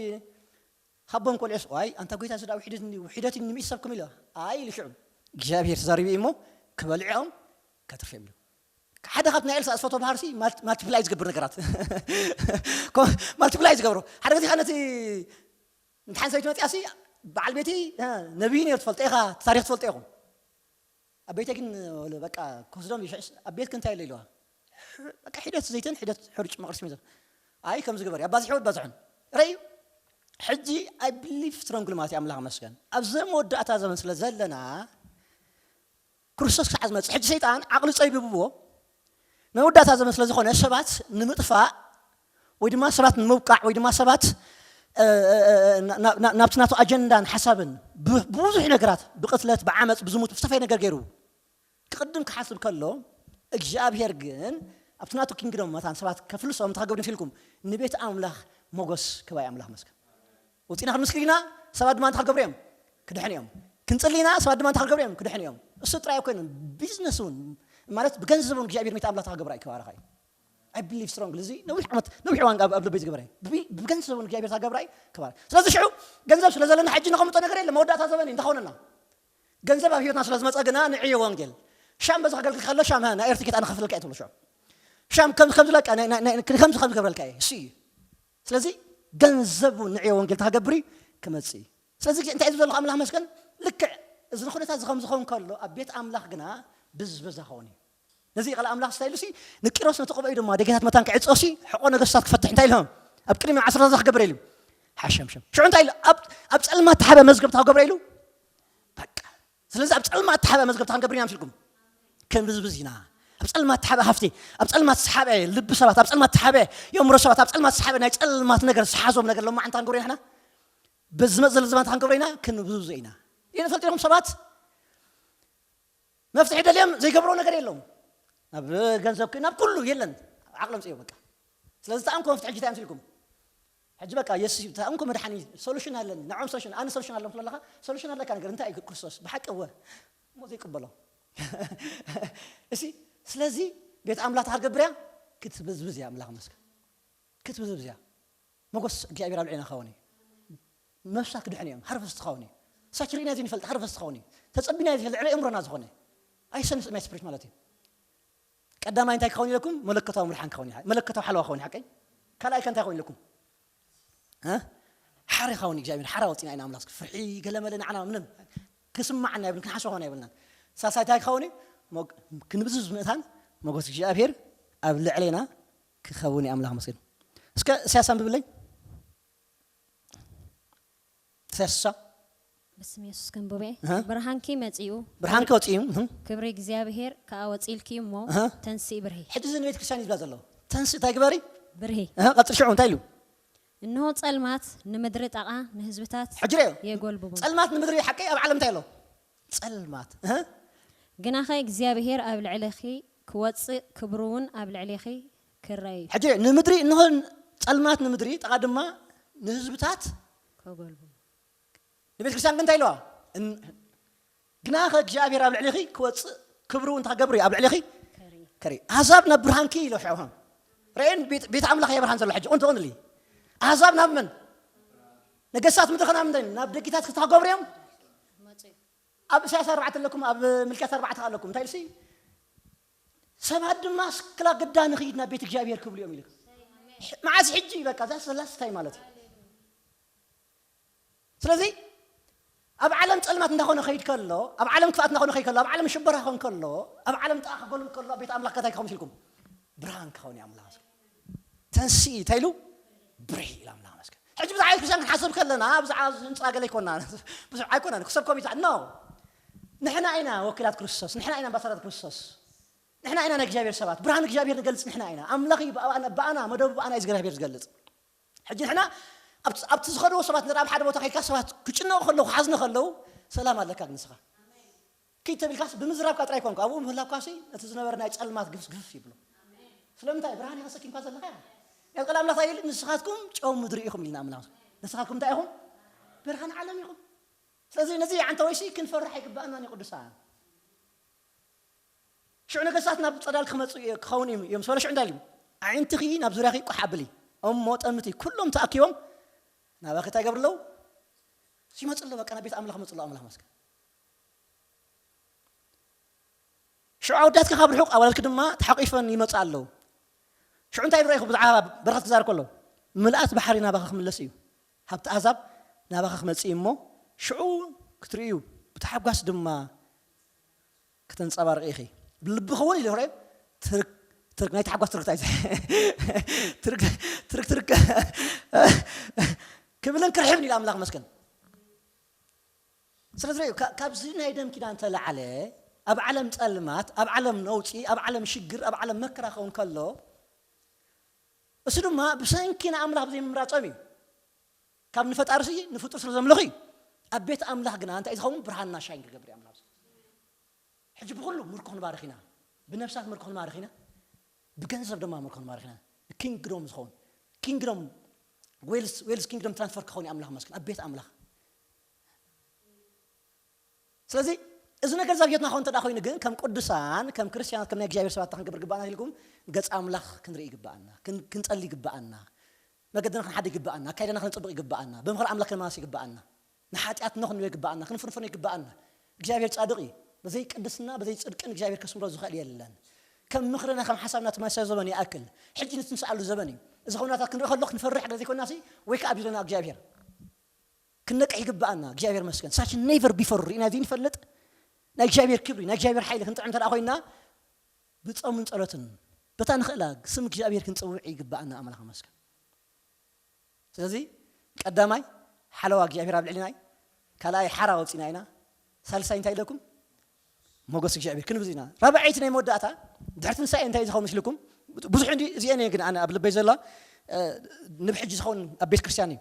ሃቦም ቆልዑስ፣ ዋይ፣ ኣንታ ጎይታ፣ እዚ ደኣ ውሒደት እንዲ-፣ ውሒደት እዩ፣ ንምኢሰብኩም ኢለ። ኣይ ኢሉ ሽዑ። እግዚኣብሔር ተዛሪቡ እዩ እሞ፣ ክበልዑ እዮም፣ ከትርፎም ኢሉ። ሓደ ካብቲ ናይ ኤልሳእ ዝፈትዎ ባህርሲ ማልት-፣ ማልቲፕላይ ዝገብር ነገራት። ኮ-፣ ማልቲፕላይ ዝገብሮ። ሓደ ግዜ ነቲ፣ ነቲ ሓንቲ ሰበይቲ መጺኣሲ፣ በዓል ቤቲ፣ እ፣ ነቢይ ነይሩ ትፈልጦ ኢኻ፣ ታሪኽ ትፈልጦ ኢኹም። ኣብ ቤተይ ግን በቃ ክወስዶም ይሽዕስ ኣብ ቤትክ እንታይ ኣሎ ኢልዋ። በቃ ሒደት ዘይትን ሒደት ሕሩጭ መቕርሲ ሚዘ ኣይ ከምዚ ግበሪ ኣባዝሕዎ ኣባዝሑን ረዩ። ሕጂ I believe strongly ማለት ኣምላኽ መስገን ኣብዚ መወዳእታ ዘመን ስለ ዘለና ክርስቶስ ክሳዕ ዝመፅእ ሕጂ ሰይጣን ዓቕሊ ፀቢብዎ መወዳእታ ዘመን ስለ ዝኾነ ሰባት ንምጥፋእ ወይ ድማ ሰባት ንምውቃዕ ወይ ድማ ሰባት ናብቲ ናቱ ኣጀንዳን ሓሳብን ብብዙሕ ነገራት ብቅትለት ብዓመፅ ብዝሙት ብዝተፈየ ነገር ገይሩ ክቕድም ክሓስብ ከሎ እግዚኣብሔር ግን ኣብቲ ናቱ ኪንግዶም መታን ሰባት ከፍልሶም እንታይ ክገብር ኢልኩም ንቤት ኣምላኽ ሞገስ ክባይ ኣምላኽ መስገን ወፂና ክንምስክር ኢና ሰባት ድማ እንታይ ክገብሩ እዮም ክድሕን እዮም ክንፅሊ ኢና ሰባት ድማ እንታይ ክገብሩ እዮም ክድሕን እዮም እሱ ጥራይ ኣይኮይኑ ቢዝነስ እውን ማለት ብገንዘብ እውን እግዚኣብሔር ቤት ኣምላኽ እንታይ ክገብራ ይከባረኻ እዩ I believe strongly እዚ ነዊሕ ዓመት ነዊሕ እዋን ኣብ ልበይ ዝገበረ ብገንዘብ እውን እግዚኣብሔር ታገብራይ ከባር ስለዚ ሽዑ ገንዘብ ስለ ዘለና ሕጂ ነኸምጦ ነገር የለ መወዳእታ ዘበን እንታይ ኾነና ገንዘብ ኣብ ህይወትና ስለ ዝመፀ ግና ንዕዮ ወንጌል ሻም በዚ ከገልግል ከሎ ሻም ናይ ኤርትጌት ኣነ ከፍለልካ እየ ትብሎ ሽዑ ሻም ከምዚ ከምዚ ለካ ከምዚ ከምዚ ገብረልካ እየ እሱ እዩ ስለዚ ገንዘብ ንዕዮ ወንጌል ታገብሪ ክመፅእ እዩ ስለዚ እንታይ ዝብሎ ዘለኹ ኣምላኽ መስገን ልክዕ እዚ ንኩነታት ዝኸም ዝኸውን ከሎ ኣብ ቤት ኣምላኽ ግና ብዝበዛ ኸውን እዩ ነዚ ቃል ኣምላኽ ስታይሉ ሲ ንቂሮስ ነቲ ቆብዒ ድማ ደገታት መታን ክዕጾ ሲ ሕቆ ነገስታት ክፈትሕ እንታይ ኢልሆም ኣብ ቅድሚ ዓስራ ክገብር ኢሉ ሓሸምሸም ሽዑ እንታይ ኢሉ ኣብ ጸልማት ተሓበ መዝገብ ታገብረ ኢሉ በቃ ስለዚ ኣብ ጸልማት ተሓበ መዝገብ ታንገብር ኢና ምስልኩም ክንብዝብዝ ኢና ኣብ ጸልማት ተሓበ ሃፍቲ ኣብ ጸልማት ተሓበ ልቢ ሰባት ኣብ ጸልማት ተሓበ የእምሮ ሰባት ኣብ ጸልማት ተሓበ ናይ ጸልማት ነገር ዝሓዞም ነገር ሎማዓንቲ ክንገብር ኢና በዚ መጽእ ዘሎ ዘመን ክንገብር ኢና ክንብዝብዞ ኢና ይንፈልጥ ኢኹም ሰባት መፍትሒ ደልዮም ዘይገብሮ ነገር የለውም ናብ ገንዘብ ናብ ኩሉ የለን ዓቅሎም ፅዮ በቃ ስለዚ ተኣምኮ መፍትሒ ሕጂ እንታይ ኣምስልኩም ሕጂ በቃ የሱስ እዩ ተኣምኮ መድሓኒ ሶሉሽን ኣለኒ ንዖም ሶሉሽን ኣነ ሶሉሽን ኣለኩም ስለለካ ሶሉሽን ኣለካ ነገር እንታይ እዩ ክርስቶስ ብሓቂ እወ እሞ ዘይቅበሎ እሲ ስለዚ ቤት ኣምላኽ ተሃር ገብርያ ክትብዝብዝ እያ ኣምላኽ መስከ ክትብዝብዝ እያ መጎስ እግዚኣብሔር ኣብ ልዕና ኸውን እዩ ነፍሳ ክድሕን እዮም ሃርቨስት ክኸውን እዩ ሳችሪና እዚ ንፈልጥ ሃርቨስት ክኸውን እዩ ተፀቢና እዚ ልዕሊ እምሮና ዝኾነ ኣይሰንስ ናይ ስፕሪት ማለት እዩ ቀዳማይ እንታይ ክኸውን ኢለኩም መለከታዊ ምድሓን ክኸውን እዩ መለከታዊ ሓለዋ ክኸውን ሓቀይ ካልኣይ ከ እንታይ ክኸውን ኢለኩም ሓሪ ክኸውን እግዚኣብሔር ሓራ ወፂና ኢና ኣምላክ ፍርሒ ገለመለ ንዓና ምንም ክስማዓና ይብልን ክንሓስበ ክኾና ይብልናን ሳሳይ እንታይ ክኸውን እዩ ክንብዝዝ ምእታን መጎስ እግዚኣብሔር ኣብ ልዕሌና ክኸውን ኣምላኽ መስገን እስከ እሳያስ ኣንብብለይ እሳያስ እሳ ብስም የሱስ ከንብቤ ብርሃንኪ መጺኡ ብርሃንኪ ወጺኡ ክብሪ እግዚኣብሄር ከኣ ወጺልኪ እሞ ተንስኢ ብርሂ ሕጂ እዚ ንቤተ ክርስቲያን ይብላ ዘሎ ተንስእ እንታይ ግበሪ ብርሂ ቀጽል ሽዑ እንታይ ኢሉ እንሆ ጸልማት ንምድሪ ጠቓ ንህዝብታት ሕጂ ርዮ የጎልብቡ ጸልማት ንምድሪ ሓቀይ ኣብ ዓለም እንታይ ኣሎ ጸልማት ግናኸ እግዚኣብሄር ኣብ ልዕለኺ ክወጽእ ክብሩ እውን ኣብ ልዕሌኺ ክረኣዩ ሕጂ ንምድሪ እንሆን ጸልማት ንምድሪ ጠቓ ድማ ንህዝብታት ከጎልቡ ንቤተ ክርስቲያን ግን እንታይ ኢለዋ ግናኸ እግዚኣብሔር ኣብ ልዕሌኺ ክወፅእ ክብሩ እንታይ ገብሪ ኣብ ልዕሌኺ ከሪ ኣዛብ ናብ ብርሃንኪ ኢሎ ሽዑ ርአን ቤት ኣምላኽ የብርሃን ዘሎ ሕጂ ቁንተ ቁንሊ ኣዛብ ናብ መን ነገስታት ምድሪ ከናምንተን ናብ ደጊታት ክታገብርዮም ኣብ እሳያስ ኣርባዕተ ኣለኩም ኣብ ምልክያት ኣርባዕተ ኣለኩም እንታይ ኢልሲ ሰባት ድማ ስክላ ግዳ ንኽይድ ናብ ቤት እግዚኣብሔር ክብሉ እዮም ኢሉ መዓዝ ሕጂ በቃ ዛስ ላስታይ ማለት እዩ ስለዚ ኣብ ዓለም ጸልማት እንዳኾነ ኸይድ ከሎ ኣብ ዓለም ክፍኣት እንዳኾነ ኸይድ ከሎ ኣብ ዓለም ሽበራ ኾን ከሎ ኣብ ዓለም ጣ ክጎልም ከሎ ኣብ ቤት ኣምላኽ ከታይ ክኸውን ኢልኩም ብርሃን ክኸውን እዩ ኣምላኽ ተንስኢ እንታይ ኢሉ ብርሂ ኢሉ ኣምላኽ መስገን ሕጂ ብዛዕባ ክርስቲያን ክንሓስብ ከለና ብዛዕባ ህንፃ ገለ ይኮና ብዙሕ ኣይኮነን ክሰብ ኮሚታ ኖ ንሕና ኢና ወኪላት ክርስቶስ ንሕና ኢና ኣምባሳዳር ክርስቶስ ንሕና ኢና ናይ እግዚኣብሔር ሰባት ብርሃን እግዚኣብሔር ንገልፅ ንሕና ኢና ኣምላኽ ብኣና መደቡ ብኣና እዩ እግዚኣብሔር ዝገልፅ ሕጂ ንሕና ኣብቲ ዝኸድዎ ሰባት ንርኢ ኣብ ሓደ ቦታ ከይድካ ሰባት ክጭነቑ ከለዉ ክሓዝኑ ከለዉ ሰላም ኣለካ ንስኻ ኪድ ተቢልካስ ብምዝራብካ ጥራይ ኮንኩ ኣብኡ ምህላብካሲ እቲ ዝነበረ ናይ ጸልማት ግፍግፍ ይብሎ ስለምንታይ ብርሃን ኢኻ ሰኪምካ ዘለኻ ናይ ቃል ኣምላኽ ይብል ንስኻትኩም ጨው ምድሪ ኢኹም ኢልና ኣምላኽ ንስኻትኩም እንታይ ኢኹም ብርሃን ዓለም ኢኹም ስለዚ ነዚ ዓንተ ወይሲ ክንፈርሕ ኣይግባእናን እዩ ቅዱሳን ሽዑ ነገስታት ናብ ጸዳል ክመጹ ክኸውን እዩ እዮም ዝበለ ሽዑ እንታይ ኢሉ ኣዒንትኺ ናብ ዙርያኺ ቁሕ ኣብሊ እሞ ጠምቲ ኩሎም ተኣኪቦም ናባኺ እንታይ ገብሩ ኣለዉ ይመጹ ኣለዉ በቃ ናብ ቤት ኣምላኽ መጹ ኣለዉ ኣምላኽ መስገን ሽዑ ኣወዳትኪ ካብ ርሑቕ ኣዋልድኪ ድማ ተሓቂፈን ይመጻ ኣለዉ ሽዑ እንታይ ዝረኢኹ ብዛዕባ በረኸት ክዛር ከሎ ምልኣት ባሕሪ ናባኺ ክምለስ እዩ ሃብቲ ኣዛብ ናባኺ ክመጽእ እሞ ሽዑ ክትርእዩ ብታሓጓስ ድማ ክተንጸባርቂ ኢኺ። ብልቢ ክውን ኢለ፣ ትርክ ትርክ ናይ ተሓጓስ ትርክት ኣይተ ትርክ ትርክ ትርክ ክብልን ክርሕብን ኢለ ኣምላኽ መስገን። ስለዚ ርእዩ፣ ካ- ካብዚ ናይ ደም ኪዳን ተላዓለ፣ ኣብ ዓለም ጸልማት፣ ኣብ ዓለም ነውጺ፣ ኣብ ዓለም ሽግር፣ ኣብ ዓለም መከራ ክኸውን ከሎ፣ እሱ ድማ ብሰንኪ ንኣምላኽ ብዘይምምራጾም እዩ። ካብ ንፈጣሪ ሲ ንፍጡር ስለ ዘምልኹ እዩ። ኣብ ቤት ኣምላኽ ግና እንታይ እዩ ዝኸውን? ብርሃንና ሻይን ክገብር እዩ ኣምላኽ። ሕጂ ብኹሉ ምርኮ ክንባርኽ ኢና። ብነብሳት ምርኮ ክንባርኽ ኢና። ብገንዘብ ድማ ምርኮ ክንባርኽ ኢና። ኪንግዶም ዝኸውን፣ ኪንግዶም፣ ዌልስ ዌልስ ኪንግዶም ትራንስፈር ክኸውን እዩ ኣምላኽ መስገን ኣብ ቤት ኣምላኽ። ስለዚ እዚ ነገር ዛብ ህይወትና ኸውን እንተ ኮይኑ ግን ከም ቅዱሳን፣ ከም ክርስቲያናት፣ ከም ናይ እግዚኣብሔር ሰባት ክንገብር ግባኣና ኢልኩም፣ ገጽ ኣምላኽ ክንርኢ ይግባኣና፣ ክን- ክንጸሊ ይግባኣና፣ መገድና ክንሓደ ይግባኣና፣ ኣካይዳና ክንጽብቕ ይግባኣና፣ ብምኽሪ ኣምላኽ ክንማስ ይግባኣና፣ ንሓጢኣት ኖ ክንብል ይግባኣና፣ ክንፍንፍኖ ይግባኣና። እግዚኣብሔር ጻድቕ እዩ። በዘይ ቅድስና፣ በዘይ ጽድቅን እግዚኣብሔር ከስምሮ ዝኽእል የለን። ከም ምኽርና፣ ከም ሓሳብና ትማሳዮ ዘበን ይኣክል። ሕጂ ንትንስኣሉ ዘበን እዩ። እዚ ኹናታት ክንርኢ ከሎ ክንፈርሕ ገለ ዘይኮናሲ፣ ወይ ከዓ ኣብዚለና እግዚኣብሔር ክንነቅሕ ይግባኣና። እግዚኣብሔር መስገን ሳች ኔቨር ቢፎር ርኢና ዘይንፈልጥ ናይ እግዚኣብሔር ክብሪ፣ ናይ እግዚኣብሔር ሓይሊ ክንጥዕም እንተ ኮይና፣ ብጾምን ጸሎትን በታ ንኽእላ ስም እግዚኣብሔር ክንጽውዕ ይግባኣና። ኣምላኽ መስገን። ስለዚ ቀዳማይ ሓለዋ እግዚኣብሔር ኣብ ልዕሊና እዩ። ካልኣይ ሓራ ወፂና ኢና። ሳልሳይ እንታይ ኢለኩም? ሞገስ እግዚኣብሔር ክንብዝ ኢና። ራብዐይቲ ናይ መወዳእታ ድሕሪ ትንሳኤ እንታይ ዝኸውን ምስልኩም? ብዙሕ እንዲ እዚአን እየ ግን ኣነ ኣብ ልበይ ዘሎ ንብሕጂ ዝኸውን ኣብ ቤተ ክርስቲያን እዩ።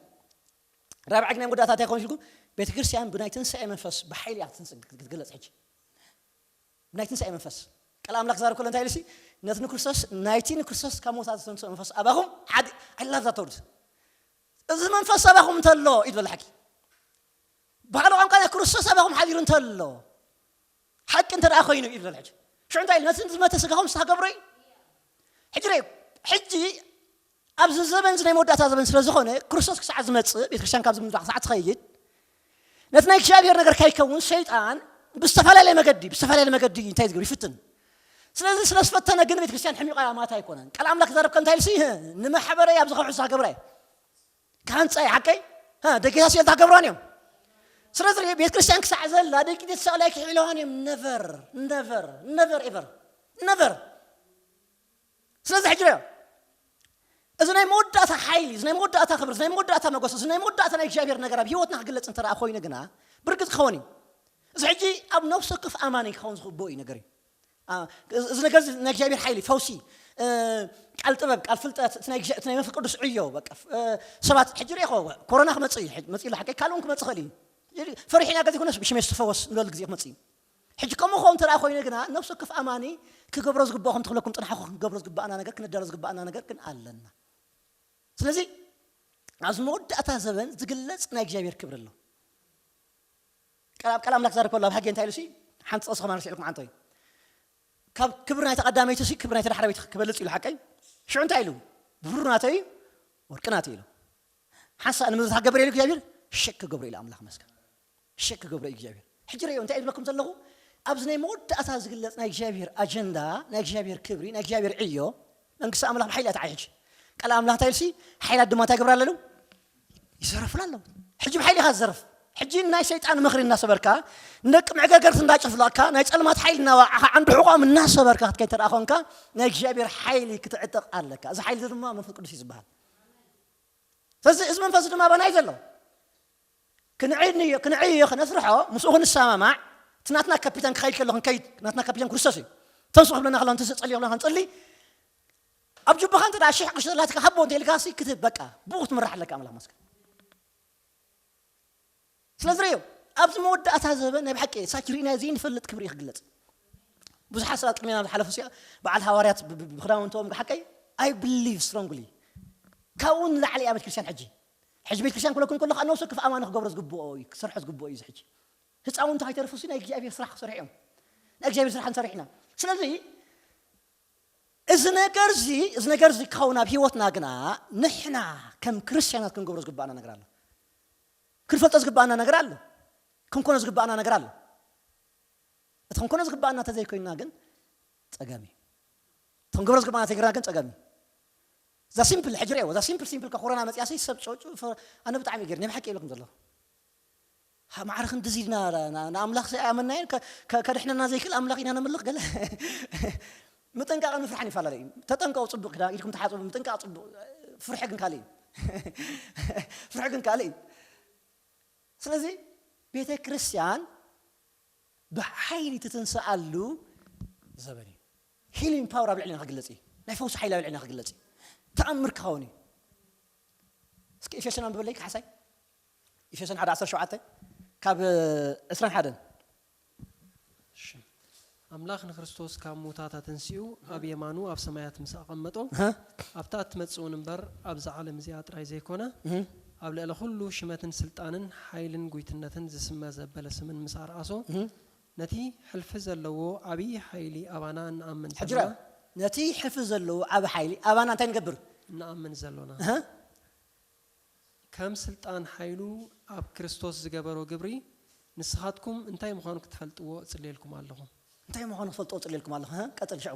ራብዐ ናይ መወዳእታ እንታይ ይኸውን ምስልኩም? ቤተ ክርስቲያን ብናይ ትንሳኤ መንፈስ ብሓይሊ እያ ክትትንስ- ክትግለጽ ሕጂ። ብናይ ትንሳኤ መንፈስ ቃል ኣምላኽ ዛረብ ከሎ እንታይ ኢሉ ሲ? ነቲ ንክርስቶስ ናይቲ ንክርስቶስ ካብ ሞታት ዝተንስኦ መንፈስ ኣባኹም ሓዲ። I love that word። እዚ መንፈስ ኣባኹም እንተሎ እዩ ዝበል ሓቂ። ባህሊ ቋንቋ ናይ ክርስቶስ ኣባኹም ሓዲሩ እንተሎ ሓቂ እንተ ደኣ ኮይኑ እዩ ዝበል ሕጂ። ሽዑ እንታይ ኢሉ? ነቲ ዝመተ ስጋኹም ንስኻ ገብሮ እዩ። ሕጂ ርእ ሕጂ ኣብዚ ዘበን እዚ ናይ መወዳእታ ዘበን ስለ ዝኾነ ክርስቶስ ክሳዕ ዝመጽእ ቤተክርስትያን ካብዚ ምድሪ ክሳዕ ትኸይድ ነቲ ናይ እግዚኣብሔር ነገር ካይከውን ሰይጣን ብዝተፈላለየ መገዲ ብዝተፈላለየ መገዲ እንታይ ዝገብር ይፍትን። ስለዚ ስለ ዝፈተነ ግን ቤተክርስትያን ሕሚቓ ማታ ኣይኮነን። ቃል ኣምላክ ዘረብ ከምታይ ኢልሲ ንማሕበረይ ኣብዚ ከውሕሳ ገብራይ ክሃንፃ እዩ ሓቀይ ደጌታ ስለ ታገብሯን እዮም። ስለዚ ቤተክርስትያን ክሳዕ ዘላ ደቂ ቤተሰብ ላይ ክሕለዋን እዮም። ነቨር ነቨር ነቨር ኤቨር ነቨር ስለዚ ሕጂ ሪኦ እዚ ናይ መወዳእታ ሓይሊ እዚ ናይ መወዳእታ ክብሪ እዚ ናይ መወዳእታ መጎስ እዚ ናይ መወዳእታ ናይ እግዚኣብሔር ነገር ኣብ ህይወትና ክግለፅ እንተ ኮይኑ ግና ብርግፅ ክኸውን እዩ። እዚ ሕጂ ኣብ ነፍሲ ወከፍ ኣማኒ ክኸውን ዝግብኦ እዩ ነገር እዩ። እዚ ነገር ናይ እግዚኣብሔር ሓይሊ ፈውሲ ቃል ጥበብ ቃል ፍልጠት እቲ ናይ መንፈስ ቅዱስ ዕዮ ሰባት ሕጂ ሪኢኹ ኮሮና ክመፅእ እዩ መፅእ ሓቀይ ካልእ እውን ክመፅእ ክእል እዩ። ፈሪሕና ገዜ ኮነስ ብሽሜስ ትፈወስ ንበል ግዜ ክመፅእ እዩ። ሕጂ ከምኡ ክኸውን እንተ ኮይኑ ግና ነፍሲ ወከፍ ኣማኒ ክገብሮ ዝግብኦ ከም ትኽለኩም ጥንሓኹ ክንገብሮ ዝግባኣና ነገር ክነዳሎ ዝግባኣና ነገር ግን ኣለና። ስለዚ ኣብዚ መወዳእታ ዘበን ዝግለጽ ናይ እግዚኣብሔር ክብሪ ኣሎ። ቃል ኣብ ቃል ኣምላክ ዛረብ ከሎ ኣብ ሃጌ እንታይ ኢሉ ሲ ሓንቲ ጥቕሲ ከማን ርሲዕልኩም ዓንቶ እዩ ካብ ክብሪ ናይቲ ቀዳመይቲ ሲ ክብሪ ናይቲ ዳሕረበይቲ ክበልጽ ኢሉ ሓቀይ ሽዑ እንታይ ኢሉ ብሩ ናተይ ወርቂ ናተይ ኢሉ ሓንሳእ ንምዝታ ገብር ኢሉ እግዚኣብሔር ሸክ ክገብሮ ኢሉ ኣምላክ መስከን ሸክ ክገብሮ እዩ እግዚኣብሔር። ሕጂ ርእዮ እንታይ ዝብለኩም ዘለኹ ኣብዚ ናይ መወዳእታ ዝግለጽ ናይ እግዚኣብሔር ኣጀንዳ ናይ እግዚኣብሔር ክብሪ ናይ እግዚኣብሔር ዕዮ መንግስቲ ኣምላኽ ብሓይሊ ኣትዓይ ሕጂ ቃል ኣምላኽ እንታይ ኢልሲ ሓይላት ድማ እንታይ ገብራ ኣለዉ ይዘረፉላ ኣለዉ። ሕጂ ብሓይሊ ኢኻ ዝዘርፍ። ሕጂ ናይ ሰይጣን ምኽሪ እናሰበርካ ንደቂ መዕገርገርቲ እንዳጨፍለቕካ ናይ ጸልማት ሓይሊ እናወዓኻ ዓንዲ ሕቖም እናሰበርካ ክትከይ ተደኣ ኾንካ ናይ እግዚኣብሔር ሓይሊ ክትዕጠቕ ኣለካ። እዚ ሓይሊ ድማ መንፈስ ቅዱስ እዩ ዝበሃል። ስለዚ እዚ መንፈስ ድማ ኣባና እዩ ዘሎ። ክንዕንዮ ክንዕዮ ክነስርሖ ምስኡ ክንሰማማዕ እቲ ናትና ካፒታን ክኸይድ ከሎ ክንከይድ ናትና ካፒታን ክርስቶስ እዩ። ተንሱ ክብለና ከሎ ንተንሱ ጸልዮ ክብለና ክንጸሊ ኣብ ጅባኻ እንተ ሽሕ ቅርሺ ዘላትካ ሃቦ እንተ ኢልካ ሲ ክትህብ በቃ ብኡ ክትምራሕ ኣለካ ኣምላኽ መስገን። ስለዚ ርእዮ ኣብዚ መወዳእታ ዘበን ናይ ብሓቂ ሳች ርኢና ዘይንፈልጥ ክብሪ እዩ ክግለጽ። ብዙሓት ሰባት ቅድሜና ዝሓለፉ ሲኣ በዓል ሃዋርያት ብክዳውንቶም ሓቀይ I believe strongly ካብኡ ንላዕሊ እያ ቤተክርስትያን ሕጂ ሕጂ ቤተክርስትያን ክለኩም ከሎ ከዓ ነብሰ ክፍ ኣማኒ ክገብሮ ዝግብኦ እዩ ክሰርሖ ዝግብኦ እዩ ሕጂ ህፃውንቲ ከይተርፉ ናይ እግዚኣብሔር ስራሕ ክሰርሑ እዮም። ናይ እግዚኣብሔር ስራሕ ንሰርሕ ኢና። ስለዚ እዚ ነገር እዚ እዚ ነገር እዚ ክኸውን ኣብ ህይወትና ግና ንሕና ከም ክርስትያናት ክንገብሮ ዝግባኣና ነገር ኣሎ። ክንፈልጦ ዝግባኣና ነገር ኣሎ። ክንኮኖ ዝግባኣና ነገር ኣሎ። እቲ ክንኮኖ ዝግባኣና ተዘይኮይና ግን ፀገም እዩ። እቲ ክንገብሮ ዝግባኣና ተግርና ግን ፀገም እዩ። እዛ ሲምፕል ሕጂ ሪኦ እዛ ሲምፕል ሲምፕል ኮሮና መፅያሲ ሰብ ጨውጩ ኣነ ብጣዕሚ ገር ናይ ብሓቂ ይብለኩም ዘለኹ ማዕረ ክንድዚ ኢልና ንኣምላኽ ዘይኣመናዮ ከድሕነና ዘይክእል ኣምላኽ ኢና ነምልኽ። ገለ ምጥንቃቕን ምፍርሓን ይፈላለ እዩ። ተጠንቀቑ፣ ፅቡቕ ክዳ ኢድኩም ተሓፅቡ፣ ምጥንቃቕ ፅቡቕ፣ ፍርሒ ግን ካልእ እዩ። ፍርሒ ግን ካልእ እዩ። ስለዚ ቤተ ክርስቲያን ብሓይሊ ትትንስኣሉ ዘበን እዩ። ሂሊንግ ፓወር ኣብ ልዕሊና ክግለጽ እዩ። ናይ ፈውሲ ሓይሊ ኣብ ልዕሊና ክግለጽ እዩ። ተኣምር ክኸውን እዩ። እስኪ ኤፌሶን ኣንብበለይ ካሕሳይ። ኤፌሶን ሓደ ዓሰርተ ሸውዓተ ካብ ዕስራን ሓደን። ኣምላኽ ንክርስቶስ ካብ ሙታት ኣተንሲኡ ኣብ የማኑ ኣብ ሰማያት ምስ ኣቐመጦ ኣብታ እትመጽእ እውን እምበር ኣብዛ ዓለም እዚኣ ጥራይ ዘይኮነ ኣብ ልዕሊ ኩሉ ሽመትን ስልጣንን ሓይልን ጉይትነትን ዝስመ ዘበለ ስምን ምስ ኣርኣሶ ነቲ ሕልፊ ዘለዎ ዓብዪ ሓይሊ ኣባና እንኣምን ሕጅራ ነቲ ሕልፊ ዘለዎ ዓብ ሓይሊ ኣባና እንታይ ንገብር እንኣምን ዘሎና እህ? ከም ስልጣን ሓይሉ ኣብ ክርስቶስ ዝገበሮ ግብሪ ንስኻትኩም እንታይ ምዃኑ ክትፈልጥዎ እጽልየልኩም ኣለኹ። እንታይ ምዃኑ ክፈልጥዎ እጽልየልኩም ኣለኹ። እህ? ቀጽል ሽዑ።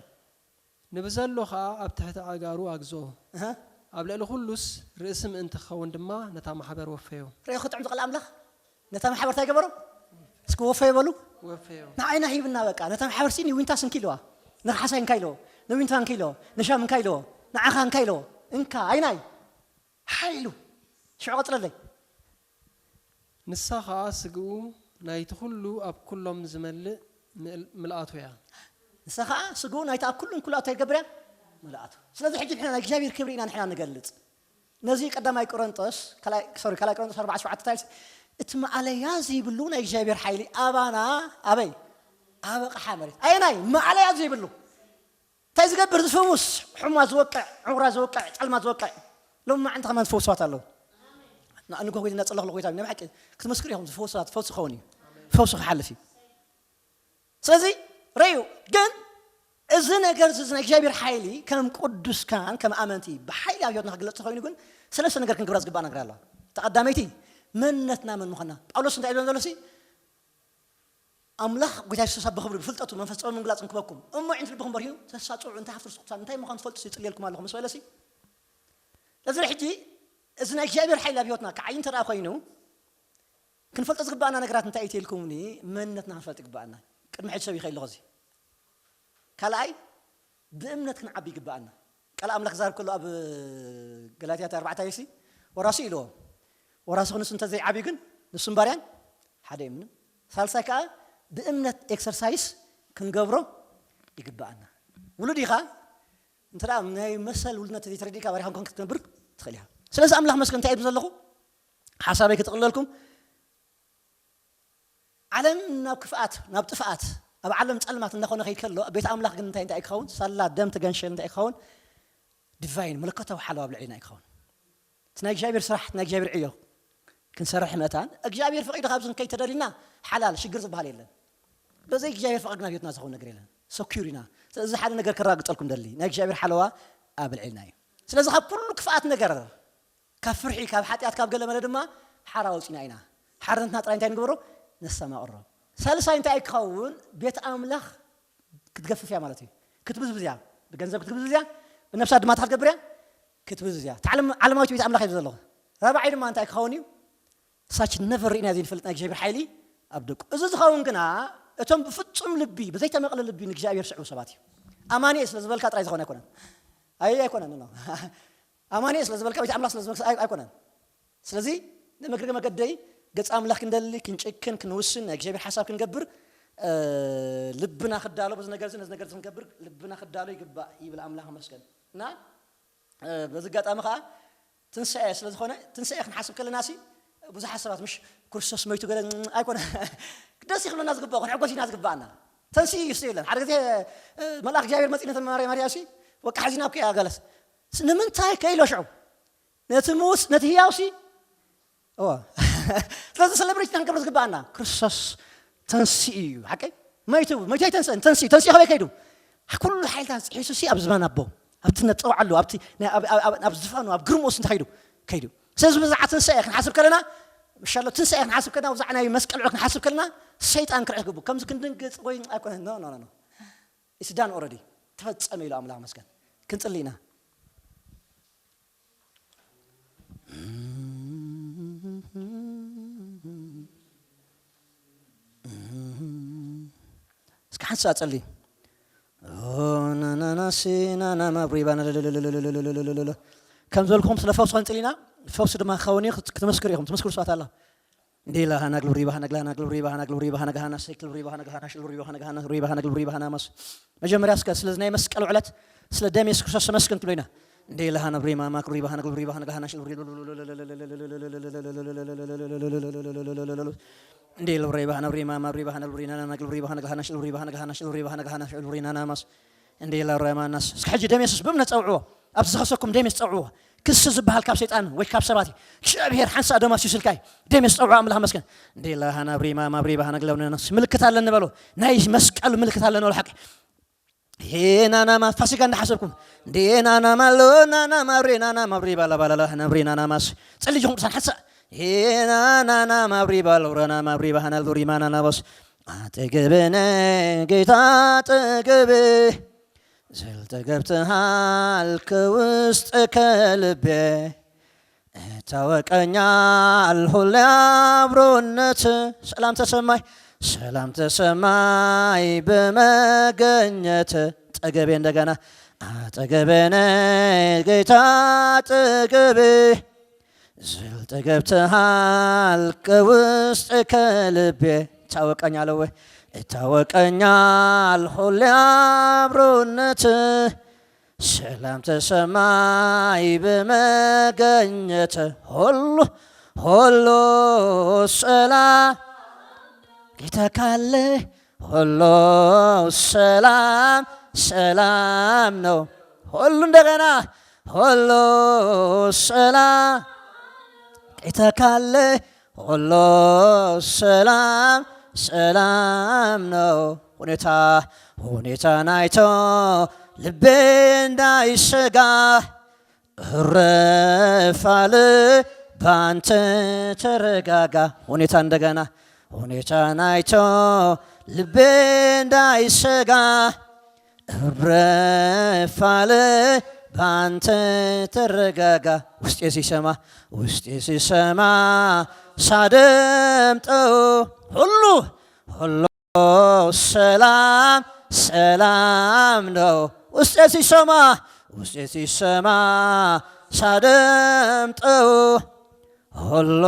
ንብዘሎ ኸኣ ኣብ ትሕቲ ኣእጋሩ ኣግዝኦ። እህ? ኣብ ልዕሊ ኩሉስ ርእሲ ምእንቲ ክኸውን ድማ ነታ ማሕበር ወፈዮ። ርእዮ ክጥዕም ዝኽእል ኣምላኽ ነታ ማሕበር እንታይ ገበሮ? እስኪ ወፈዮ በሉ። ወፈዮ። ንዓይና ሂብና በቃ። ነታ ማሕበር ሲ ንዊንታስ እንኪ ኢልዋ። ንኻሕሳይ እንካ ኢልዎ። ንዊንታ እንካ ኢልዎ። ንሻም እንካ ኢልዎ። ንዓኻ እንካ ኢልዎ። እንካ ኣይናይ ሓይሉ ሽዑ ቀጽለለይ ንሳ ኸዓ ስግኡ ናይቲ ኩሉ ኣብ ኩሎም ዝመልእ ምል- ምልኣቱ እያ። ንሳ ኸዓ ስግኡ ናይቲ ኣብ ኩሉ እንኩላቱ ይገብር እያ ምልኣቱ ስለዚ ሕጂ ንሕና ናይ እግዚኣብሔር ክብሪ ኢና ንሕና ንገልጽ ነዚ ቀዳማይ ቆሮንጦስ ካልኣይ- ሶሪ ካልኣይ ቆሮንጦስ ኣርባዓ ሸውዓተ ታይልስ እቲ ማዕለያ ዘይብሉ ናይ እግዚኣብሔር ሓይሊ ኣባና ኣበይ ኣብ ኣቕሓ መሬት ኣየናይ ማዕለያ ዘይብሉ እንታይ ዝገብር ዝፍውስ? ሕሙማት ዝወቅዕ፣ ዕውራት ዝወቅዕ፣ ጸልማት ዝወቅዕ። ሎሚ መዓልቲ ከማን ዝፈውስ ሰባት ኣለዉ። ንጎ ጎይታ እናጸለኹ ኣለኹ ጎይታ ናይ ብሓቂ ክትመስክሩ ኢኹም ዝፈውስ ሰባት ፈውስ ክኸውን እዩ። ፈውስ ክሓልፍ እዩ። ስለዚ ረዩ ግን እዚ ነገር እዚ ናይ እግዚኣብሔር ሓይሊ ከም ቅዱስ ካህን ከም ኣመንቲ ብሓይሊ ኣብ ህይወትና ክግለጽ ተኾይኑ ግን ሰለስተ ነገር ክንግብራ ዝግባእ ነገር ኣለዋ። ተቐዳመይቲ መንነትና መን ምዃንና ጳውሎስ እንታይ ኢሎም ዘሎ ሲ ኣምላኽ ጎይታ የሱስ ኣብ ብኽብሪ ብፍልጠቱ መንፈስ ጥበብ ምግላጽ እንክበኩም እሞ ዕንት ልብኹም በርሂዩ ተሳጽዑ እንታይ ሃፍትር ስኩሳን እንታይ ምዃኑ ትፈልጡ ይጽልየልኩም ኣለኹ ምስ በለሲ ለዚ ሕጂ እዚ ናይ እግዚኣብሔር ሓይል ኣብ ህይወትና ክዓይ እንተ ደኣ ኮይኑ ክንፈልጦ ዝግባኣና ነገራት እንታይ እዩ ተልኩምኒ መንነትና ክንፈልጥ ይግባኣና ቅድሚ ሕጂ ሰብ ይኸይል ኣለኹ እዚ ካልኣይ ብእምነት ክንዓቢ ይግባኣና ቃል ኣምላኽ ክዛረብ ከሎ ኣብ ገላትያ ኣርባዕተ ሲ ወራሲ ኢልዎ ወራሲ ክንሱ እንተ ዘይዓብዩ ግን ንሱም ባርያን ሓደ እምንን ሳልሳይ ከዓ ብእምነት ኤክሰርሳይስ ክንገብሮ ይግባኣና ውሉድ ኢኻ እንተ ናይ መሰል ውልድነት ዘይተረዲእካ ባሪኻ ኮንክ ክትነብር ትኽእል ኢኻ ስለዚ ኣምላኽ መስገን እንታይ እብል ዘለኹ ሓሳበይ ክጥቕለልኩም ዓለም ናብ ክፍኣት ናብ ጥፍኣት ኣብ ዓለም ጸልማት እናኾነ ከይድ ከሎ ቤት ኣምላኽ ግን እንታይ እንታይ ክኸውን ሳላ ደም ተገንሸል እንታይ ክኸውን ዲቫይን መለኮታዊ ሓለዋ ኣብ ልዕሊና ይክኸውን እቲ ናይ እግዚኣብሔር ስራሕ ናይ እግዚኣብሔር ዕዮ ክንሰርሕ መታን እግዚኣብሔር ፈቒዱ ካብዚ ክንከይድ ተደሊና ሓላል ሽግር ዝበሃል የለን በዘይ እግዚኣብሔር ፈቓድ ናብ ህይወትና ዝኸውን ነገር የለን ሰኪር ኢና ስለዚ ሓደ ነገር ከረጋግፀልኩም ደሊ ናይ እግዚኣብሔር ሓለዋ ኣብ ልዕልና እዩ ስለዚ ካብ ኩሉ ክፍኣት ነገር ካብ ፍርሒ ካብ ሓጢኣት ካብ ገለ መለ ድማ ሓራ ወፂና ኢና ሓርነትና ጥራይ እንታይ ንግበሮ ነስተማቕሮ ሳልሳይ እንታይ ክኸውን ቤት ኣምላኽ ክትገፍፍ እያ ማለት እዩ ክትብዝብዝ እያ ብገንዘብ ክትብዝብዝ እያ ብነብሳ ድማ ክትገብር እያ ክትብዝብዝ እያ ዓለማዊት ቤት ኣምላኽ እዩ ዘለኹ ራብዓይ ድማ እንታይ ክኸውን እዩ ሳች ነቨር ርኢና ዘይንፈልጥ ናይ እግዚኣብሔር ሓይሊ ኣብ ደቁ እዚ ዝኸውን ግና እቶም ብፍጹም ልቢ ብዘይተመቕለ ልቢ ንእግዚኣብሔር ስዕቡ ሰባት እዩ ኣማንኤል ስለ ዝበልካ ጥራይ ዝኾነ ኣይኮነን ኣይ ኣይኮነን ኖ ኣማንኤል ስለ ዝበልካ ቤት ኣምላኽ ስለ ዝበልካ ኣይኮነን ስለዚ ንመግሪ መገደይ ገጽ ኣምላኽ ክንደሊ ክንጭክን ክንውስን ናይ እግዚኣብሔር ሓሳብ ክንገብር ልብና ክዳሎ በዚ ነገር ነዚ ነገር ክንገብር ልብና ክዳሎ ይግባእ ይብል ኣምላኽ መስገን እና በዚ ኣጋጣሚ ከዓ ትንሳኤ ስለ ዝኾነ ትንሳኤ ክንሓስብ ከለና ሲ ብዙሓት ሰባት ምሽ ክርስቶስ መይቱ ገለ ኣይኮነ ደስ ይክብለና ዝግባእ ክንሕጎስ ኢና ዝግባኣና ተንስኡ እዩ ስ ይብለን ሓደ ግዜ መልኣክ እግዚኣብሔር መፂ ነተ ማርያ ማርያ ሲ ወቃ ሓዚና እኮ እያ ገለስ ንምንታይ ከኢሎ ሽዑ ነቲ ምውት ነቲ ህያው ሲ ስለዚ ሰለብሬት ክንገብር ዝግባኣና ክርስቶስ ተንስኡ እዩ ሓቀይ መይቱ መይቱ ኣይተንስእን ተንስኡ ተንስኡ ከበይ ከይዱ ኩሉ ሓይልታት ፅሒሱ ሲ ኣብ ዝባን ኣቦ ኣብቲ ነፀውዓሉ ኣብቲ ኣብ ዝፋኑ ኣብ ግርምኦስ እንታይ ከይዱ ከይዱ ስለዚ ብዛዕባ ትንሳኤ ክንሓስብ ከለና ምሻሎ ትንሳኤ ክንሓስብ ከለና ብዛዕባ ናይ መስቀል ዕዮ ክንሓስብ ከለና ሰይጣን ክርዕስ ግቡ ከምዚ ክንድንግፅ ወይ ኣይኮነ ኖ ኖ ኖ ኢትዳን ኦረዲ ተፈጸመ ኢሉ ኣምላኽ መስገን ክንጽሊ ኢና ሓንሳእ ጸሊ። ኦ፣ ናናናሲ፣ ናናማ፣ ብሪባና፣ ለለለለለለለለለለለ። ከም ዝበልኩኹም ስለ ፈውሲ ክንጽሊ ኢና። ፈውሲ ድማ ክኸውን እዩ። ክት-፣ ክትምስክሩ ኢኹም። ትምስክሩ ሰባት ኣላ። እንዴ፣ ላሃና፣ ግልብሪ፣ ባሃና፣ ግላና፣ ግልብሪ፣ ባሃና፣ ግልብሪ፣ ባሃና፣ ጋሃና፣ ሰይ፣ ግልብሪ፣ ባሃና፣ ጋሃና፣ ሽልብሪ፣ ባሃና፣ ጋሃና፣ ግልብሪ፣ ባሃና፣ ጋሃና፣ ማስ። መጀመርያ እስከ ስለዚ ናይ መስቀል ውዕለት፣ ስለ ደም የሱስ ክርስቶስ ተመስገን ትብሉ ኢና። እንዴ፣ ላሃና፣ ብሪ፣ ማማ፣ ግልብሪ፣ ባሃና፣ ግልብሪ፣ ባሃና፣ ጋሃና፣ ሽልብሪ፣ እንዴ፣ ልብሪ፣ ባሃና፣ ብሪ፣ ማማ፣ ብሪ፣ ባሃና፣ ግልብሪ፣ ባሃና፣ ጋሃና፣ ሽልብሪ፣ ባሃና፣ ጋሃና፣ ሽልብሪ፣ ባሃና፣ ጋሃና፣ ሽልብሪ፣ ናና፣ ማስ። እንዴ፣ ላረማናስ። እስከ ሕጂ ደም የሱስ ብእምነት ጸውዕዎ። ኣብዚ ዝኸሰኩም ደም የሱስ ጸውዕዎ። ክሲ ዝበሃል ካብ ሰይጣን ወይ ካብ ሰባት እዩ። እግዚኣብሔር ሓንሳእ ደም ኣፍሲሱልካ እዩ። ደም የሱስ ጸውዕዎ፣ ኣምላኽ መስገን። እንዴ፣ ላሃና፣ ብሪ፣ ማማ፣ ብሪ፣ ባሃና፣ ግለብነናስ። ምልክት ኣለኒ በሉ። ናይ መስቀል ምልክት ኣለኒ በሉ፣ ሓቂ። ሄ፣ ናናማ፣ ፋሲካ እንዳሓሰብኩም። እንዴ፣ ናናማ፣ ሎ፣ ናናማ፣ ብሪ፣ ናናማ፣ ብሪ፣ ባላ፣ ባላ፣ ላሃና፣ ብሪ፣ ናናማስ። ጸልዩ ኹም ቅዱሳን ሓንሳእ። ሄ፣ ናናማ፣ ብሪ፣ ባላ፣ ረናማ፣ ብሪ፣ ባሃና፣ ብሪ፣ ማናና፣ ቦስ። ኣጠገበነ ጌታ፣ ኣጠገበ። ዘልጠገብትሃል ከውስጥ ከልቤ እታወቀኛል ሁሌ አብሮነት። ሰላም ተሰማይ፣ ሰላም ተሰማይ በመገኘት። ጠገቤ እንደገና። ኣጠገበነ ጌታ፣ ኣጠገቤ። ዘልጠገብትሃል ከውስጥ ከልቤ። እታወቀኛል ወይ እታወቀኛል ሁሌ አብሮነት። ሰላም ተሰማይ በመገኘት። ሁሉ፣ ሁሉ ሰላም ጌታ ካለ፣ ሁሉ ሰላም፣ ሰላም ነው። ሁሉ እንደገና፣ ሁሉ ሰላም ጌታ ካለ፣ ሁሉ ሰላም፣ ሰላም ነው። ሁኔታ፣ ሁኔታን አይቶ ልቤ እንዳይሰጋ፣ እረፍ አለ ባንተ ተረጋጋ። ሁኔታ እንደገና፣ ሁኔታን አይቶ ልቤ እንዳይሰጋ፣ እረፍ አለ ባንተ ተረጋጋ። ውስጤ ሲሰማ፣ ውስጤ ሲሰማ ሳደምጠው፣ ሁሉ፣ ሁሉ ሰላም፣ ሰላም ነው። ውስጤ ሲሰማ፣ ውስጤ ሲሰማ ሳደምጠው፣ ሁሉ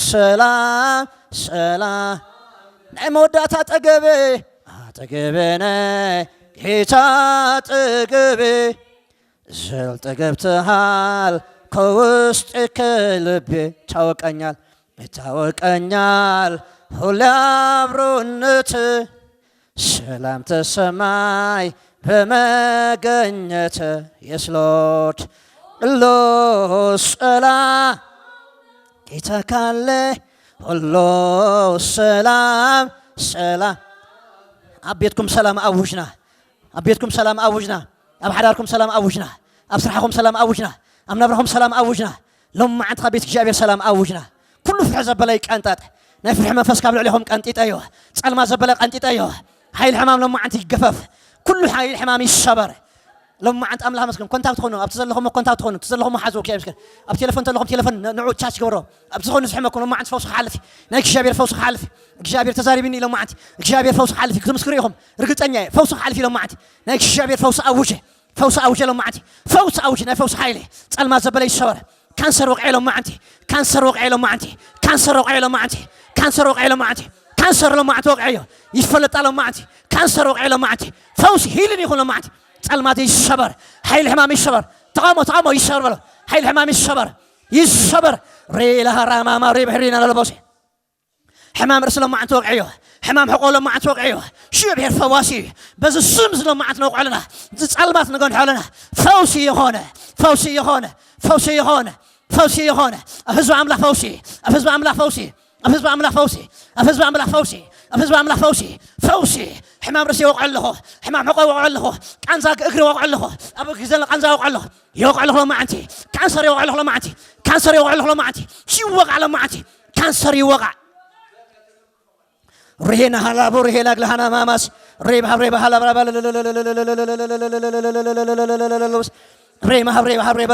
ሰላም፣ ሰላም። ናይ መወዳእታ ኣጠገቤ፣ ኣጠገቤ ነህ ጌታ፣ ኣጠገቤ። ዘልጠገብትሃል ከውስጥ ከልቤ። ታወቀኛል፣ ታወቀኛል ሁሌ አብሮነት። ሰላም ተሰማይ በመገኘት። Yes Lord። ሎ ሰላም ጌታ ካለ፣ ሎ ሰላም፣ ሰላም። ኣብ ቤትኩም ሰላም ኣውጅና። ኣብ ቤትኩም ሰላም ኣውጅና። ኣብ ሓዳርኩም ሰላም ኣውጅና። ኣብ ስራሕኹም ሰላም ኣውጅና። ኣብ ናብራኹም ሰላም ኣውጅና። ሎም መዓንቲ ካብ ቤት እግዚኣብሔር ሰላም ኣውጅና። ኩሉ ፍርሒ ዘበለ ይቀንጠጥ። ናይ ፍርሒ መንፈስ ካብ ልዕሌኹም ቀንጢጠዮ። ጸልማ ዘበለ ቀንጢጠዮ። ሓይሊ ሕማም ሎም መዓንቲ ይገፈፍ። ኩሉ ሓይሊ ሕማም ይሰበር። ሎም መዓንቲ ኣምላኽ መስገን። ኮንታክት ኾኑ፣ ኣብቲ ዘለኹም ኮንታክት ኾኑ፣ እቲ ዘለኹም ሓዙ፣ ኦኬ፣ መስገን። ኣብ ቴሌፎን ዘለኹም ቴሌፎን ን-፣ ንዑ ቻርጅ ግበሮ። ኣብቲ ዝኾኑ ዝሕመኩም ሎም መዓንቲ ፈውሲ ክሓልፍ እዩ። ናይ እግዚኣብሔር ፈውሲ ክሓልፍ እዩ። እግዚኣብሔር ተዛሪብኒ ሎም መዓንቲ። እግዚኣብሔር ፈውሲ ክሓልፍ እዩ። ክትምስክሩ ኢኹም። ርግጸኛ እየ። ፈውሲ ክሓልፍ እዩ ሎም መዓንቲ። ናይ እግዚኣብሔር ፈውሲ ኣውጀ። ፈውሲ ኣውጀ ሎም መዓንቲ። ፈውሲ ኣውጀ። ናይ ፈውሲ ሓይሊ። ጸልማ ዘበለ ይሰበር። ካንሰር ወቕዐ ሎም መዓንቲ። ካንሰር ወቕዐ ሎም መዓንቲ። ካንሰር ወቕዐ ሎም መዓንቲ። ካንሰር ወቕዐ ሎም መዓንቲ። ካንሰር ሎም መዓንቲ ወቕዐዮ። ይፈለጣ ሎም መዓንቲ። ካንሰር ወቕዐ ሎም መዓንቲ። ፈውሲ ሂልን ይኹን ሎም መዓንቲ። ጸልማት ይሰበር። ሓይሊ ሕማም ይሰበር። ተቓውሞ፣ ተቓውሞ ይሰበር በሎ። ሓይሊ ሕማም ይሰበር። ይሰበር። ሬላ ሃራማማ ሬ ብሕሪና ለለቦሴ። ሕማም ርእሲ ሎም መዓንቲ ወቕዐዮ። ሕማም ሕቆ ሎም መዓንቲ ወቕዐዮ። ሽዮ ብሔር ፈዋሲ እዩ። በዚ ስም እዚ ሎም መዓንቲ ነውቅዖ ኣለና። እዚ ጸልማት ንገንሖ ኣለና። ፈውሲ የኾነ፣ ፈውሲ የኾነ፣ ፈውሲ የኾነ፣ ፈውሲ የኾነ። ኣብ ህዝቢ ኣምላኽ ፈውሲ፣ ኣብ ህዝቢ ኣምላኽ ፈውሲ፣ ኣብ ህዝቢ ኣምላኽ ፈውሲ፣ ኣብ ህዝቢ ኣምላኽ ፈውሲ፣ ኣብ ህዝቢ ኣምላኽ ፈውሲ፣ ፈውሲ። ሕማም ርእሲ ይወቕዖ ኣለኹ፣ ሕማም ሕቆ ይወቕዖ ኣለኹ፣ ቃንዛ እግሪ ይወቕዖ ኣለኹ፣ ኣብ እግሪ ዘሎ ቃንዛ ይወቕዖ ኣለኹ፣ ይወቕዖ ኣለኹ ሎም መዓንቲ። ካንሰር ይወቕዖ ኣለኹ ሎም መዓንቲ፣ ካንሰር ይወቕዖ ኣለኹ ሎም መዓንቲ፣ ይወቓዕ ሎም መዓንቲ፣ ካንሰር ይወቓዕ። ሬና ሃላቦ ሬሄላ ግላሃና ማማስ ሬባ ሬባ ሃላ ብራባ ሬማ ሬባ ሬባ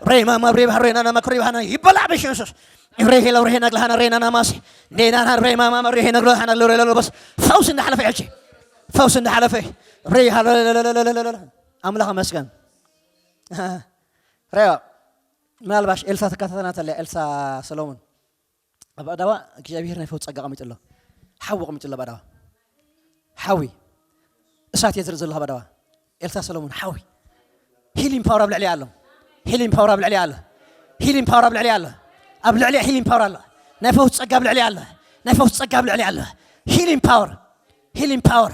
ሬማ ሬባ ሬና ናማ ክሪባሃና ይበላዕ በሽሱስ። ሬሄላ ሬሄና ግላሃና ሬና ናማሲ ኔናና ሬማማ መሪ ሄነግሎ ሃነግሎ ሬሎ በስ ፈውስ እንዳሓለፈ ሕጂ ፈውስ እንዳሓለፈ ሬ ሃለለለለለለ ኣምላኽ መስገን ሬዋ ምናልባሽ ኤልሳ ተካታተና ተለ ኤልሳ ሰሎሞን ኣብ ኣዳዋ እግዚኣብሔር ናይ ፈውስ ጸጋ ቀሚጡ ኣሎ ሓዊ ቀሚጡ ኣሎ ኣብ ኣዳዋ ሓዊ እሳት የዝርእ ዘሎ ኣብ ኣዳዋ ኤልሳ ሰሎሞን ሓዊ ሂሊንግ ፓወር ኣብ ልዕሊ ኣሎ ሂሊንግ ፓወር ኣብ ልዕሊ ኣሎ ሂሊንግ ፓወር ኣብ ልዕሊ ኣሎ ኣብ ልዕሊ ሂሊንግ ፓወር ኣሎ ናይ ፈውስ ጸጋ ኣብ ልዕሊ ኣሎ ናይ ፈውስ ጸጋ ኣብ ልዕሊ ኣሎ ሂሊንግ ፓወር ሂሊንግ ፓወር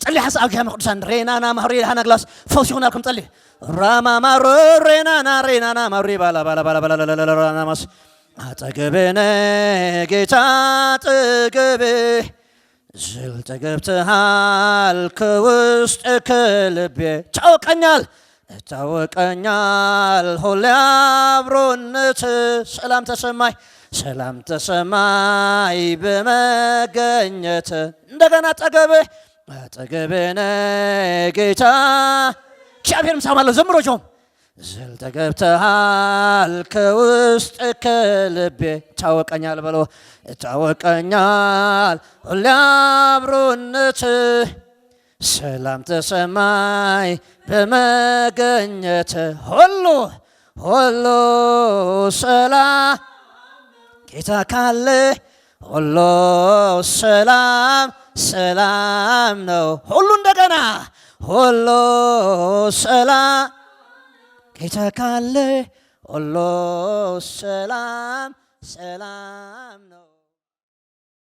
ጸሊ ሓንሳ ኣብ ጊዜ ቅዱሳን ሬናና ማህሩ የድሃና ግላስ ፈውስ ይኹናልኩም ጸሊ ራማማሮ ሬናና ሬናና ማሩ ባላ ባላ ባላ ባላ ራናማስ አጠገቤ ነህ ጌታ አጠገቤ ዝል ተገብተሃል ከውስጥ ከልቤ ታወቀኛል እታወቀኛል ሁሌ አብሮነት ሰላም ተሰማይ ሰላም ተሰማይ በመገኘት እንደገና አጠገቤ አጠገቤ ነህ ጌታ እግዚአብሔር ምሳም አለው ዘምሮ ጆም ዝል ተገብተሃል ከውስጥ ከልቤ ታወቀኛል በሎ ታወቀኛል ሁሌ አብሮነት ሰላም ተሰማይ በመገኘት ሁሉ ሁሉ ሰላም ጌታ ካለ ሁሉ ሰላም ሰላም ነው። ሁሉ እንደገና ሁሉ ሰላም ጌታ ካለ ሁሉ ሰላም ሰላም ነው።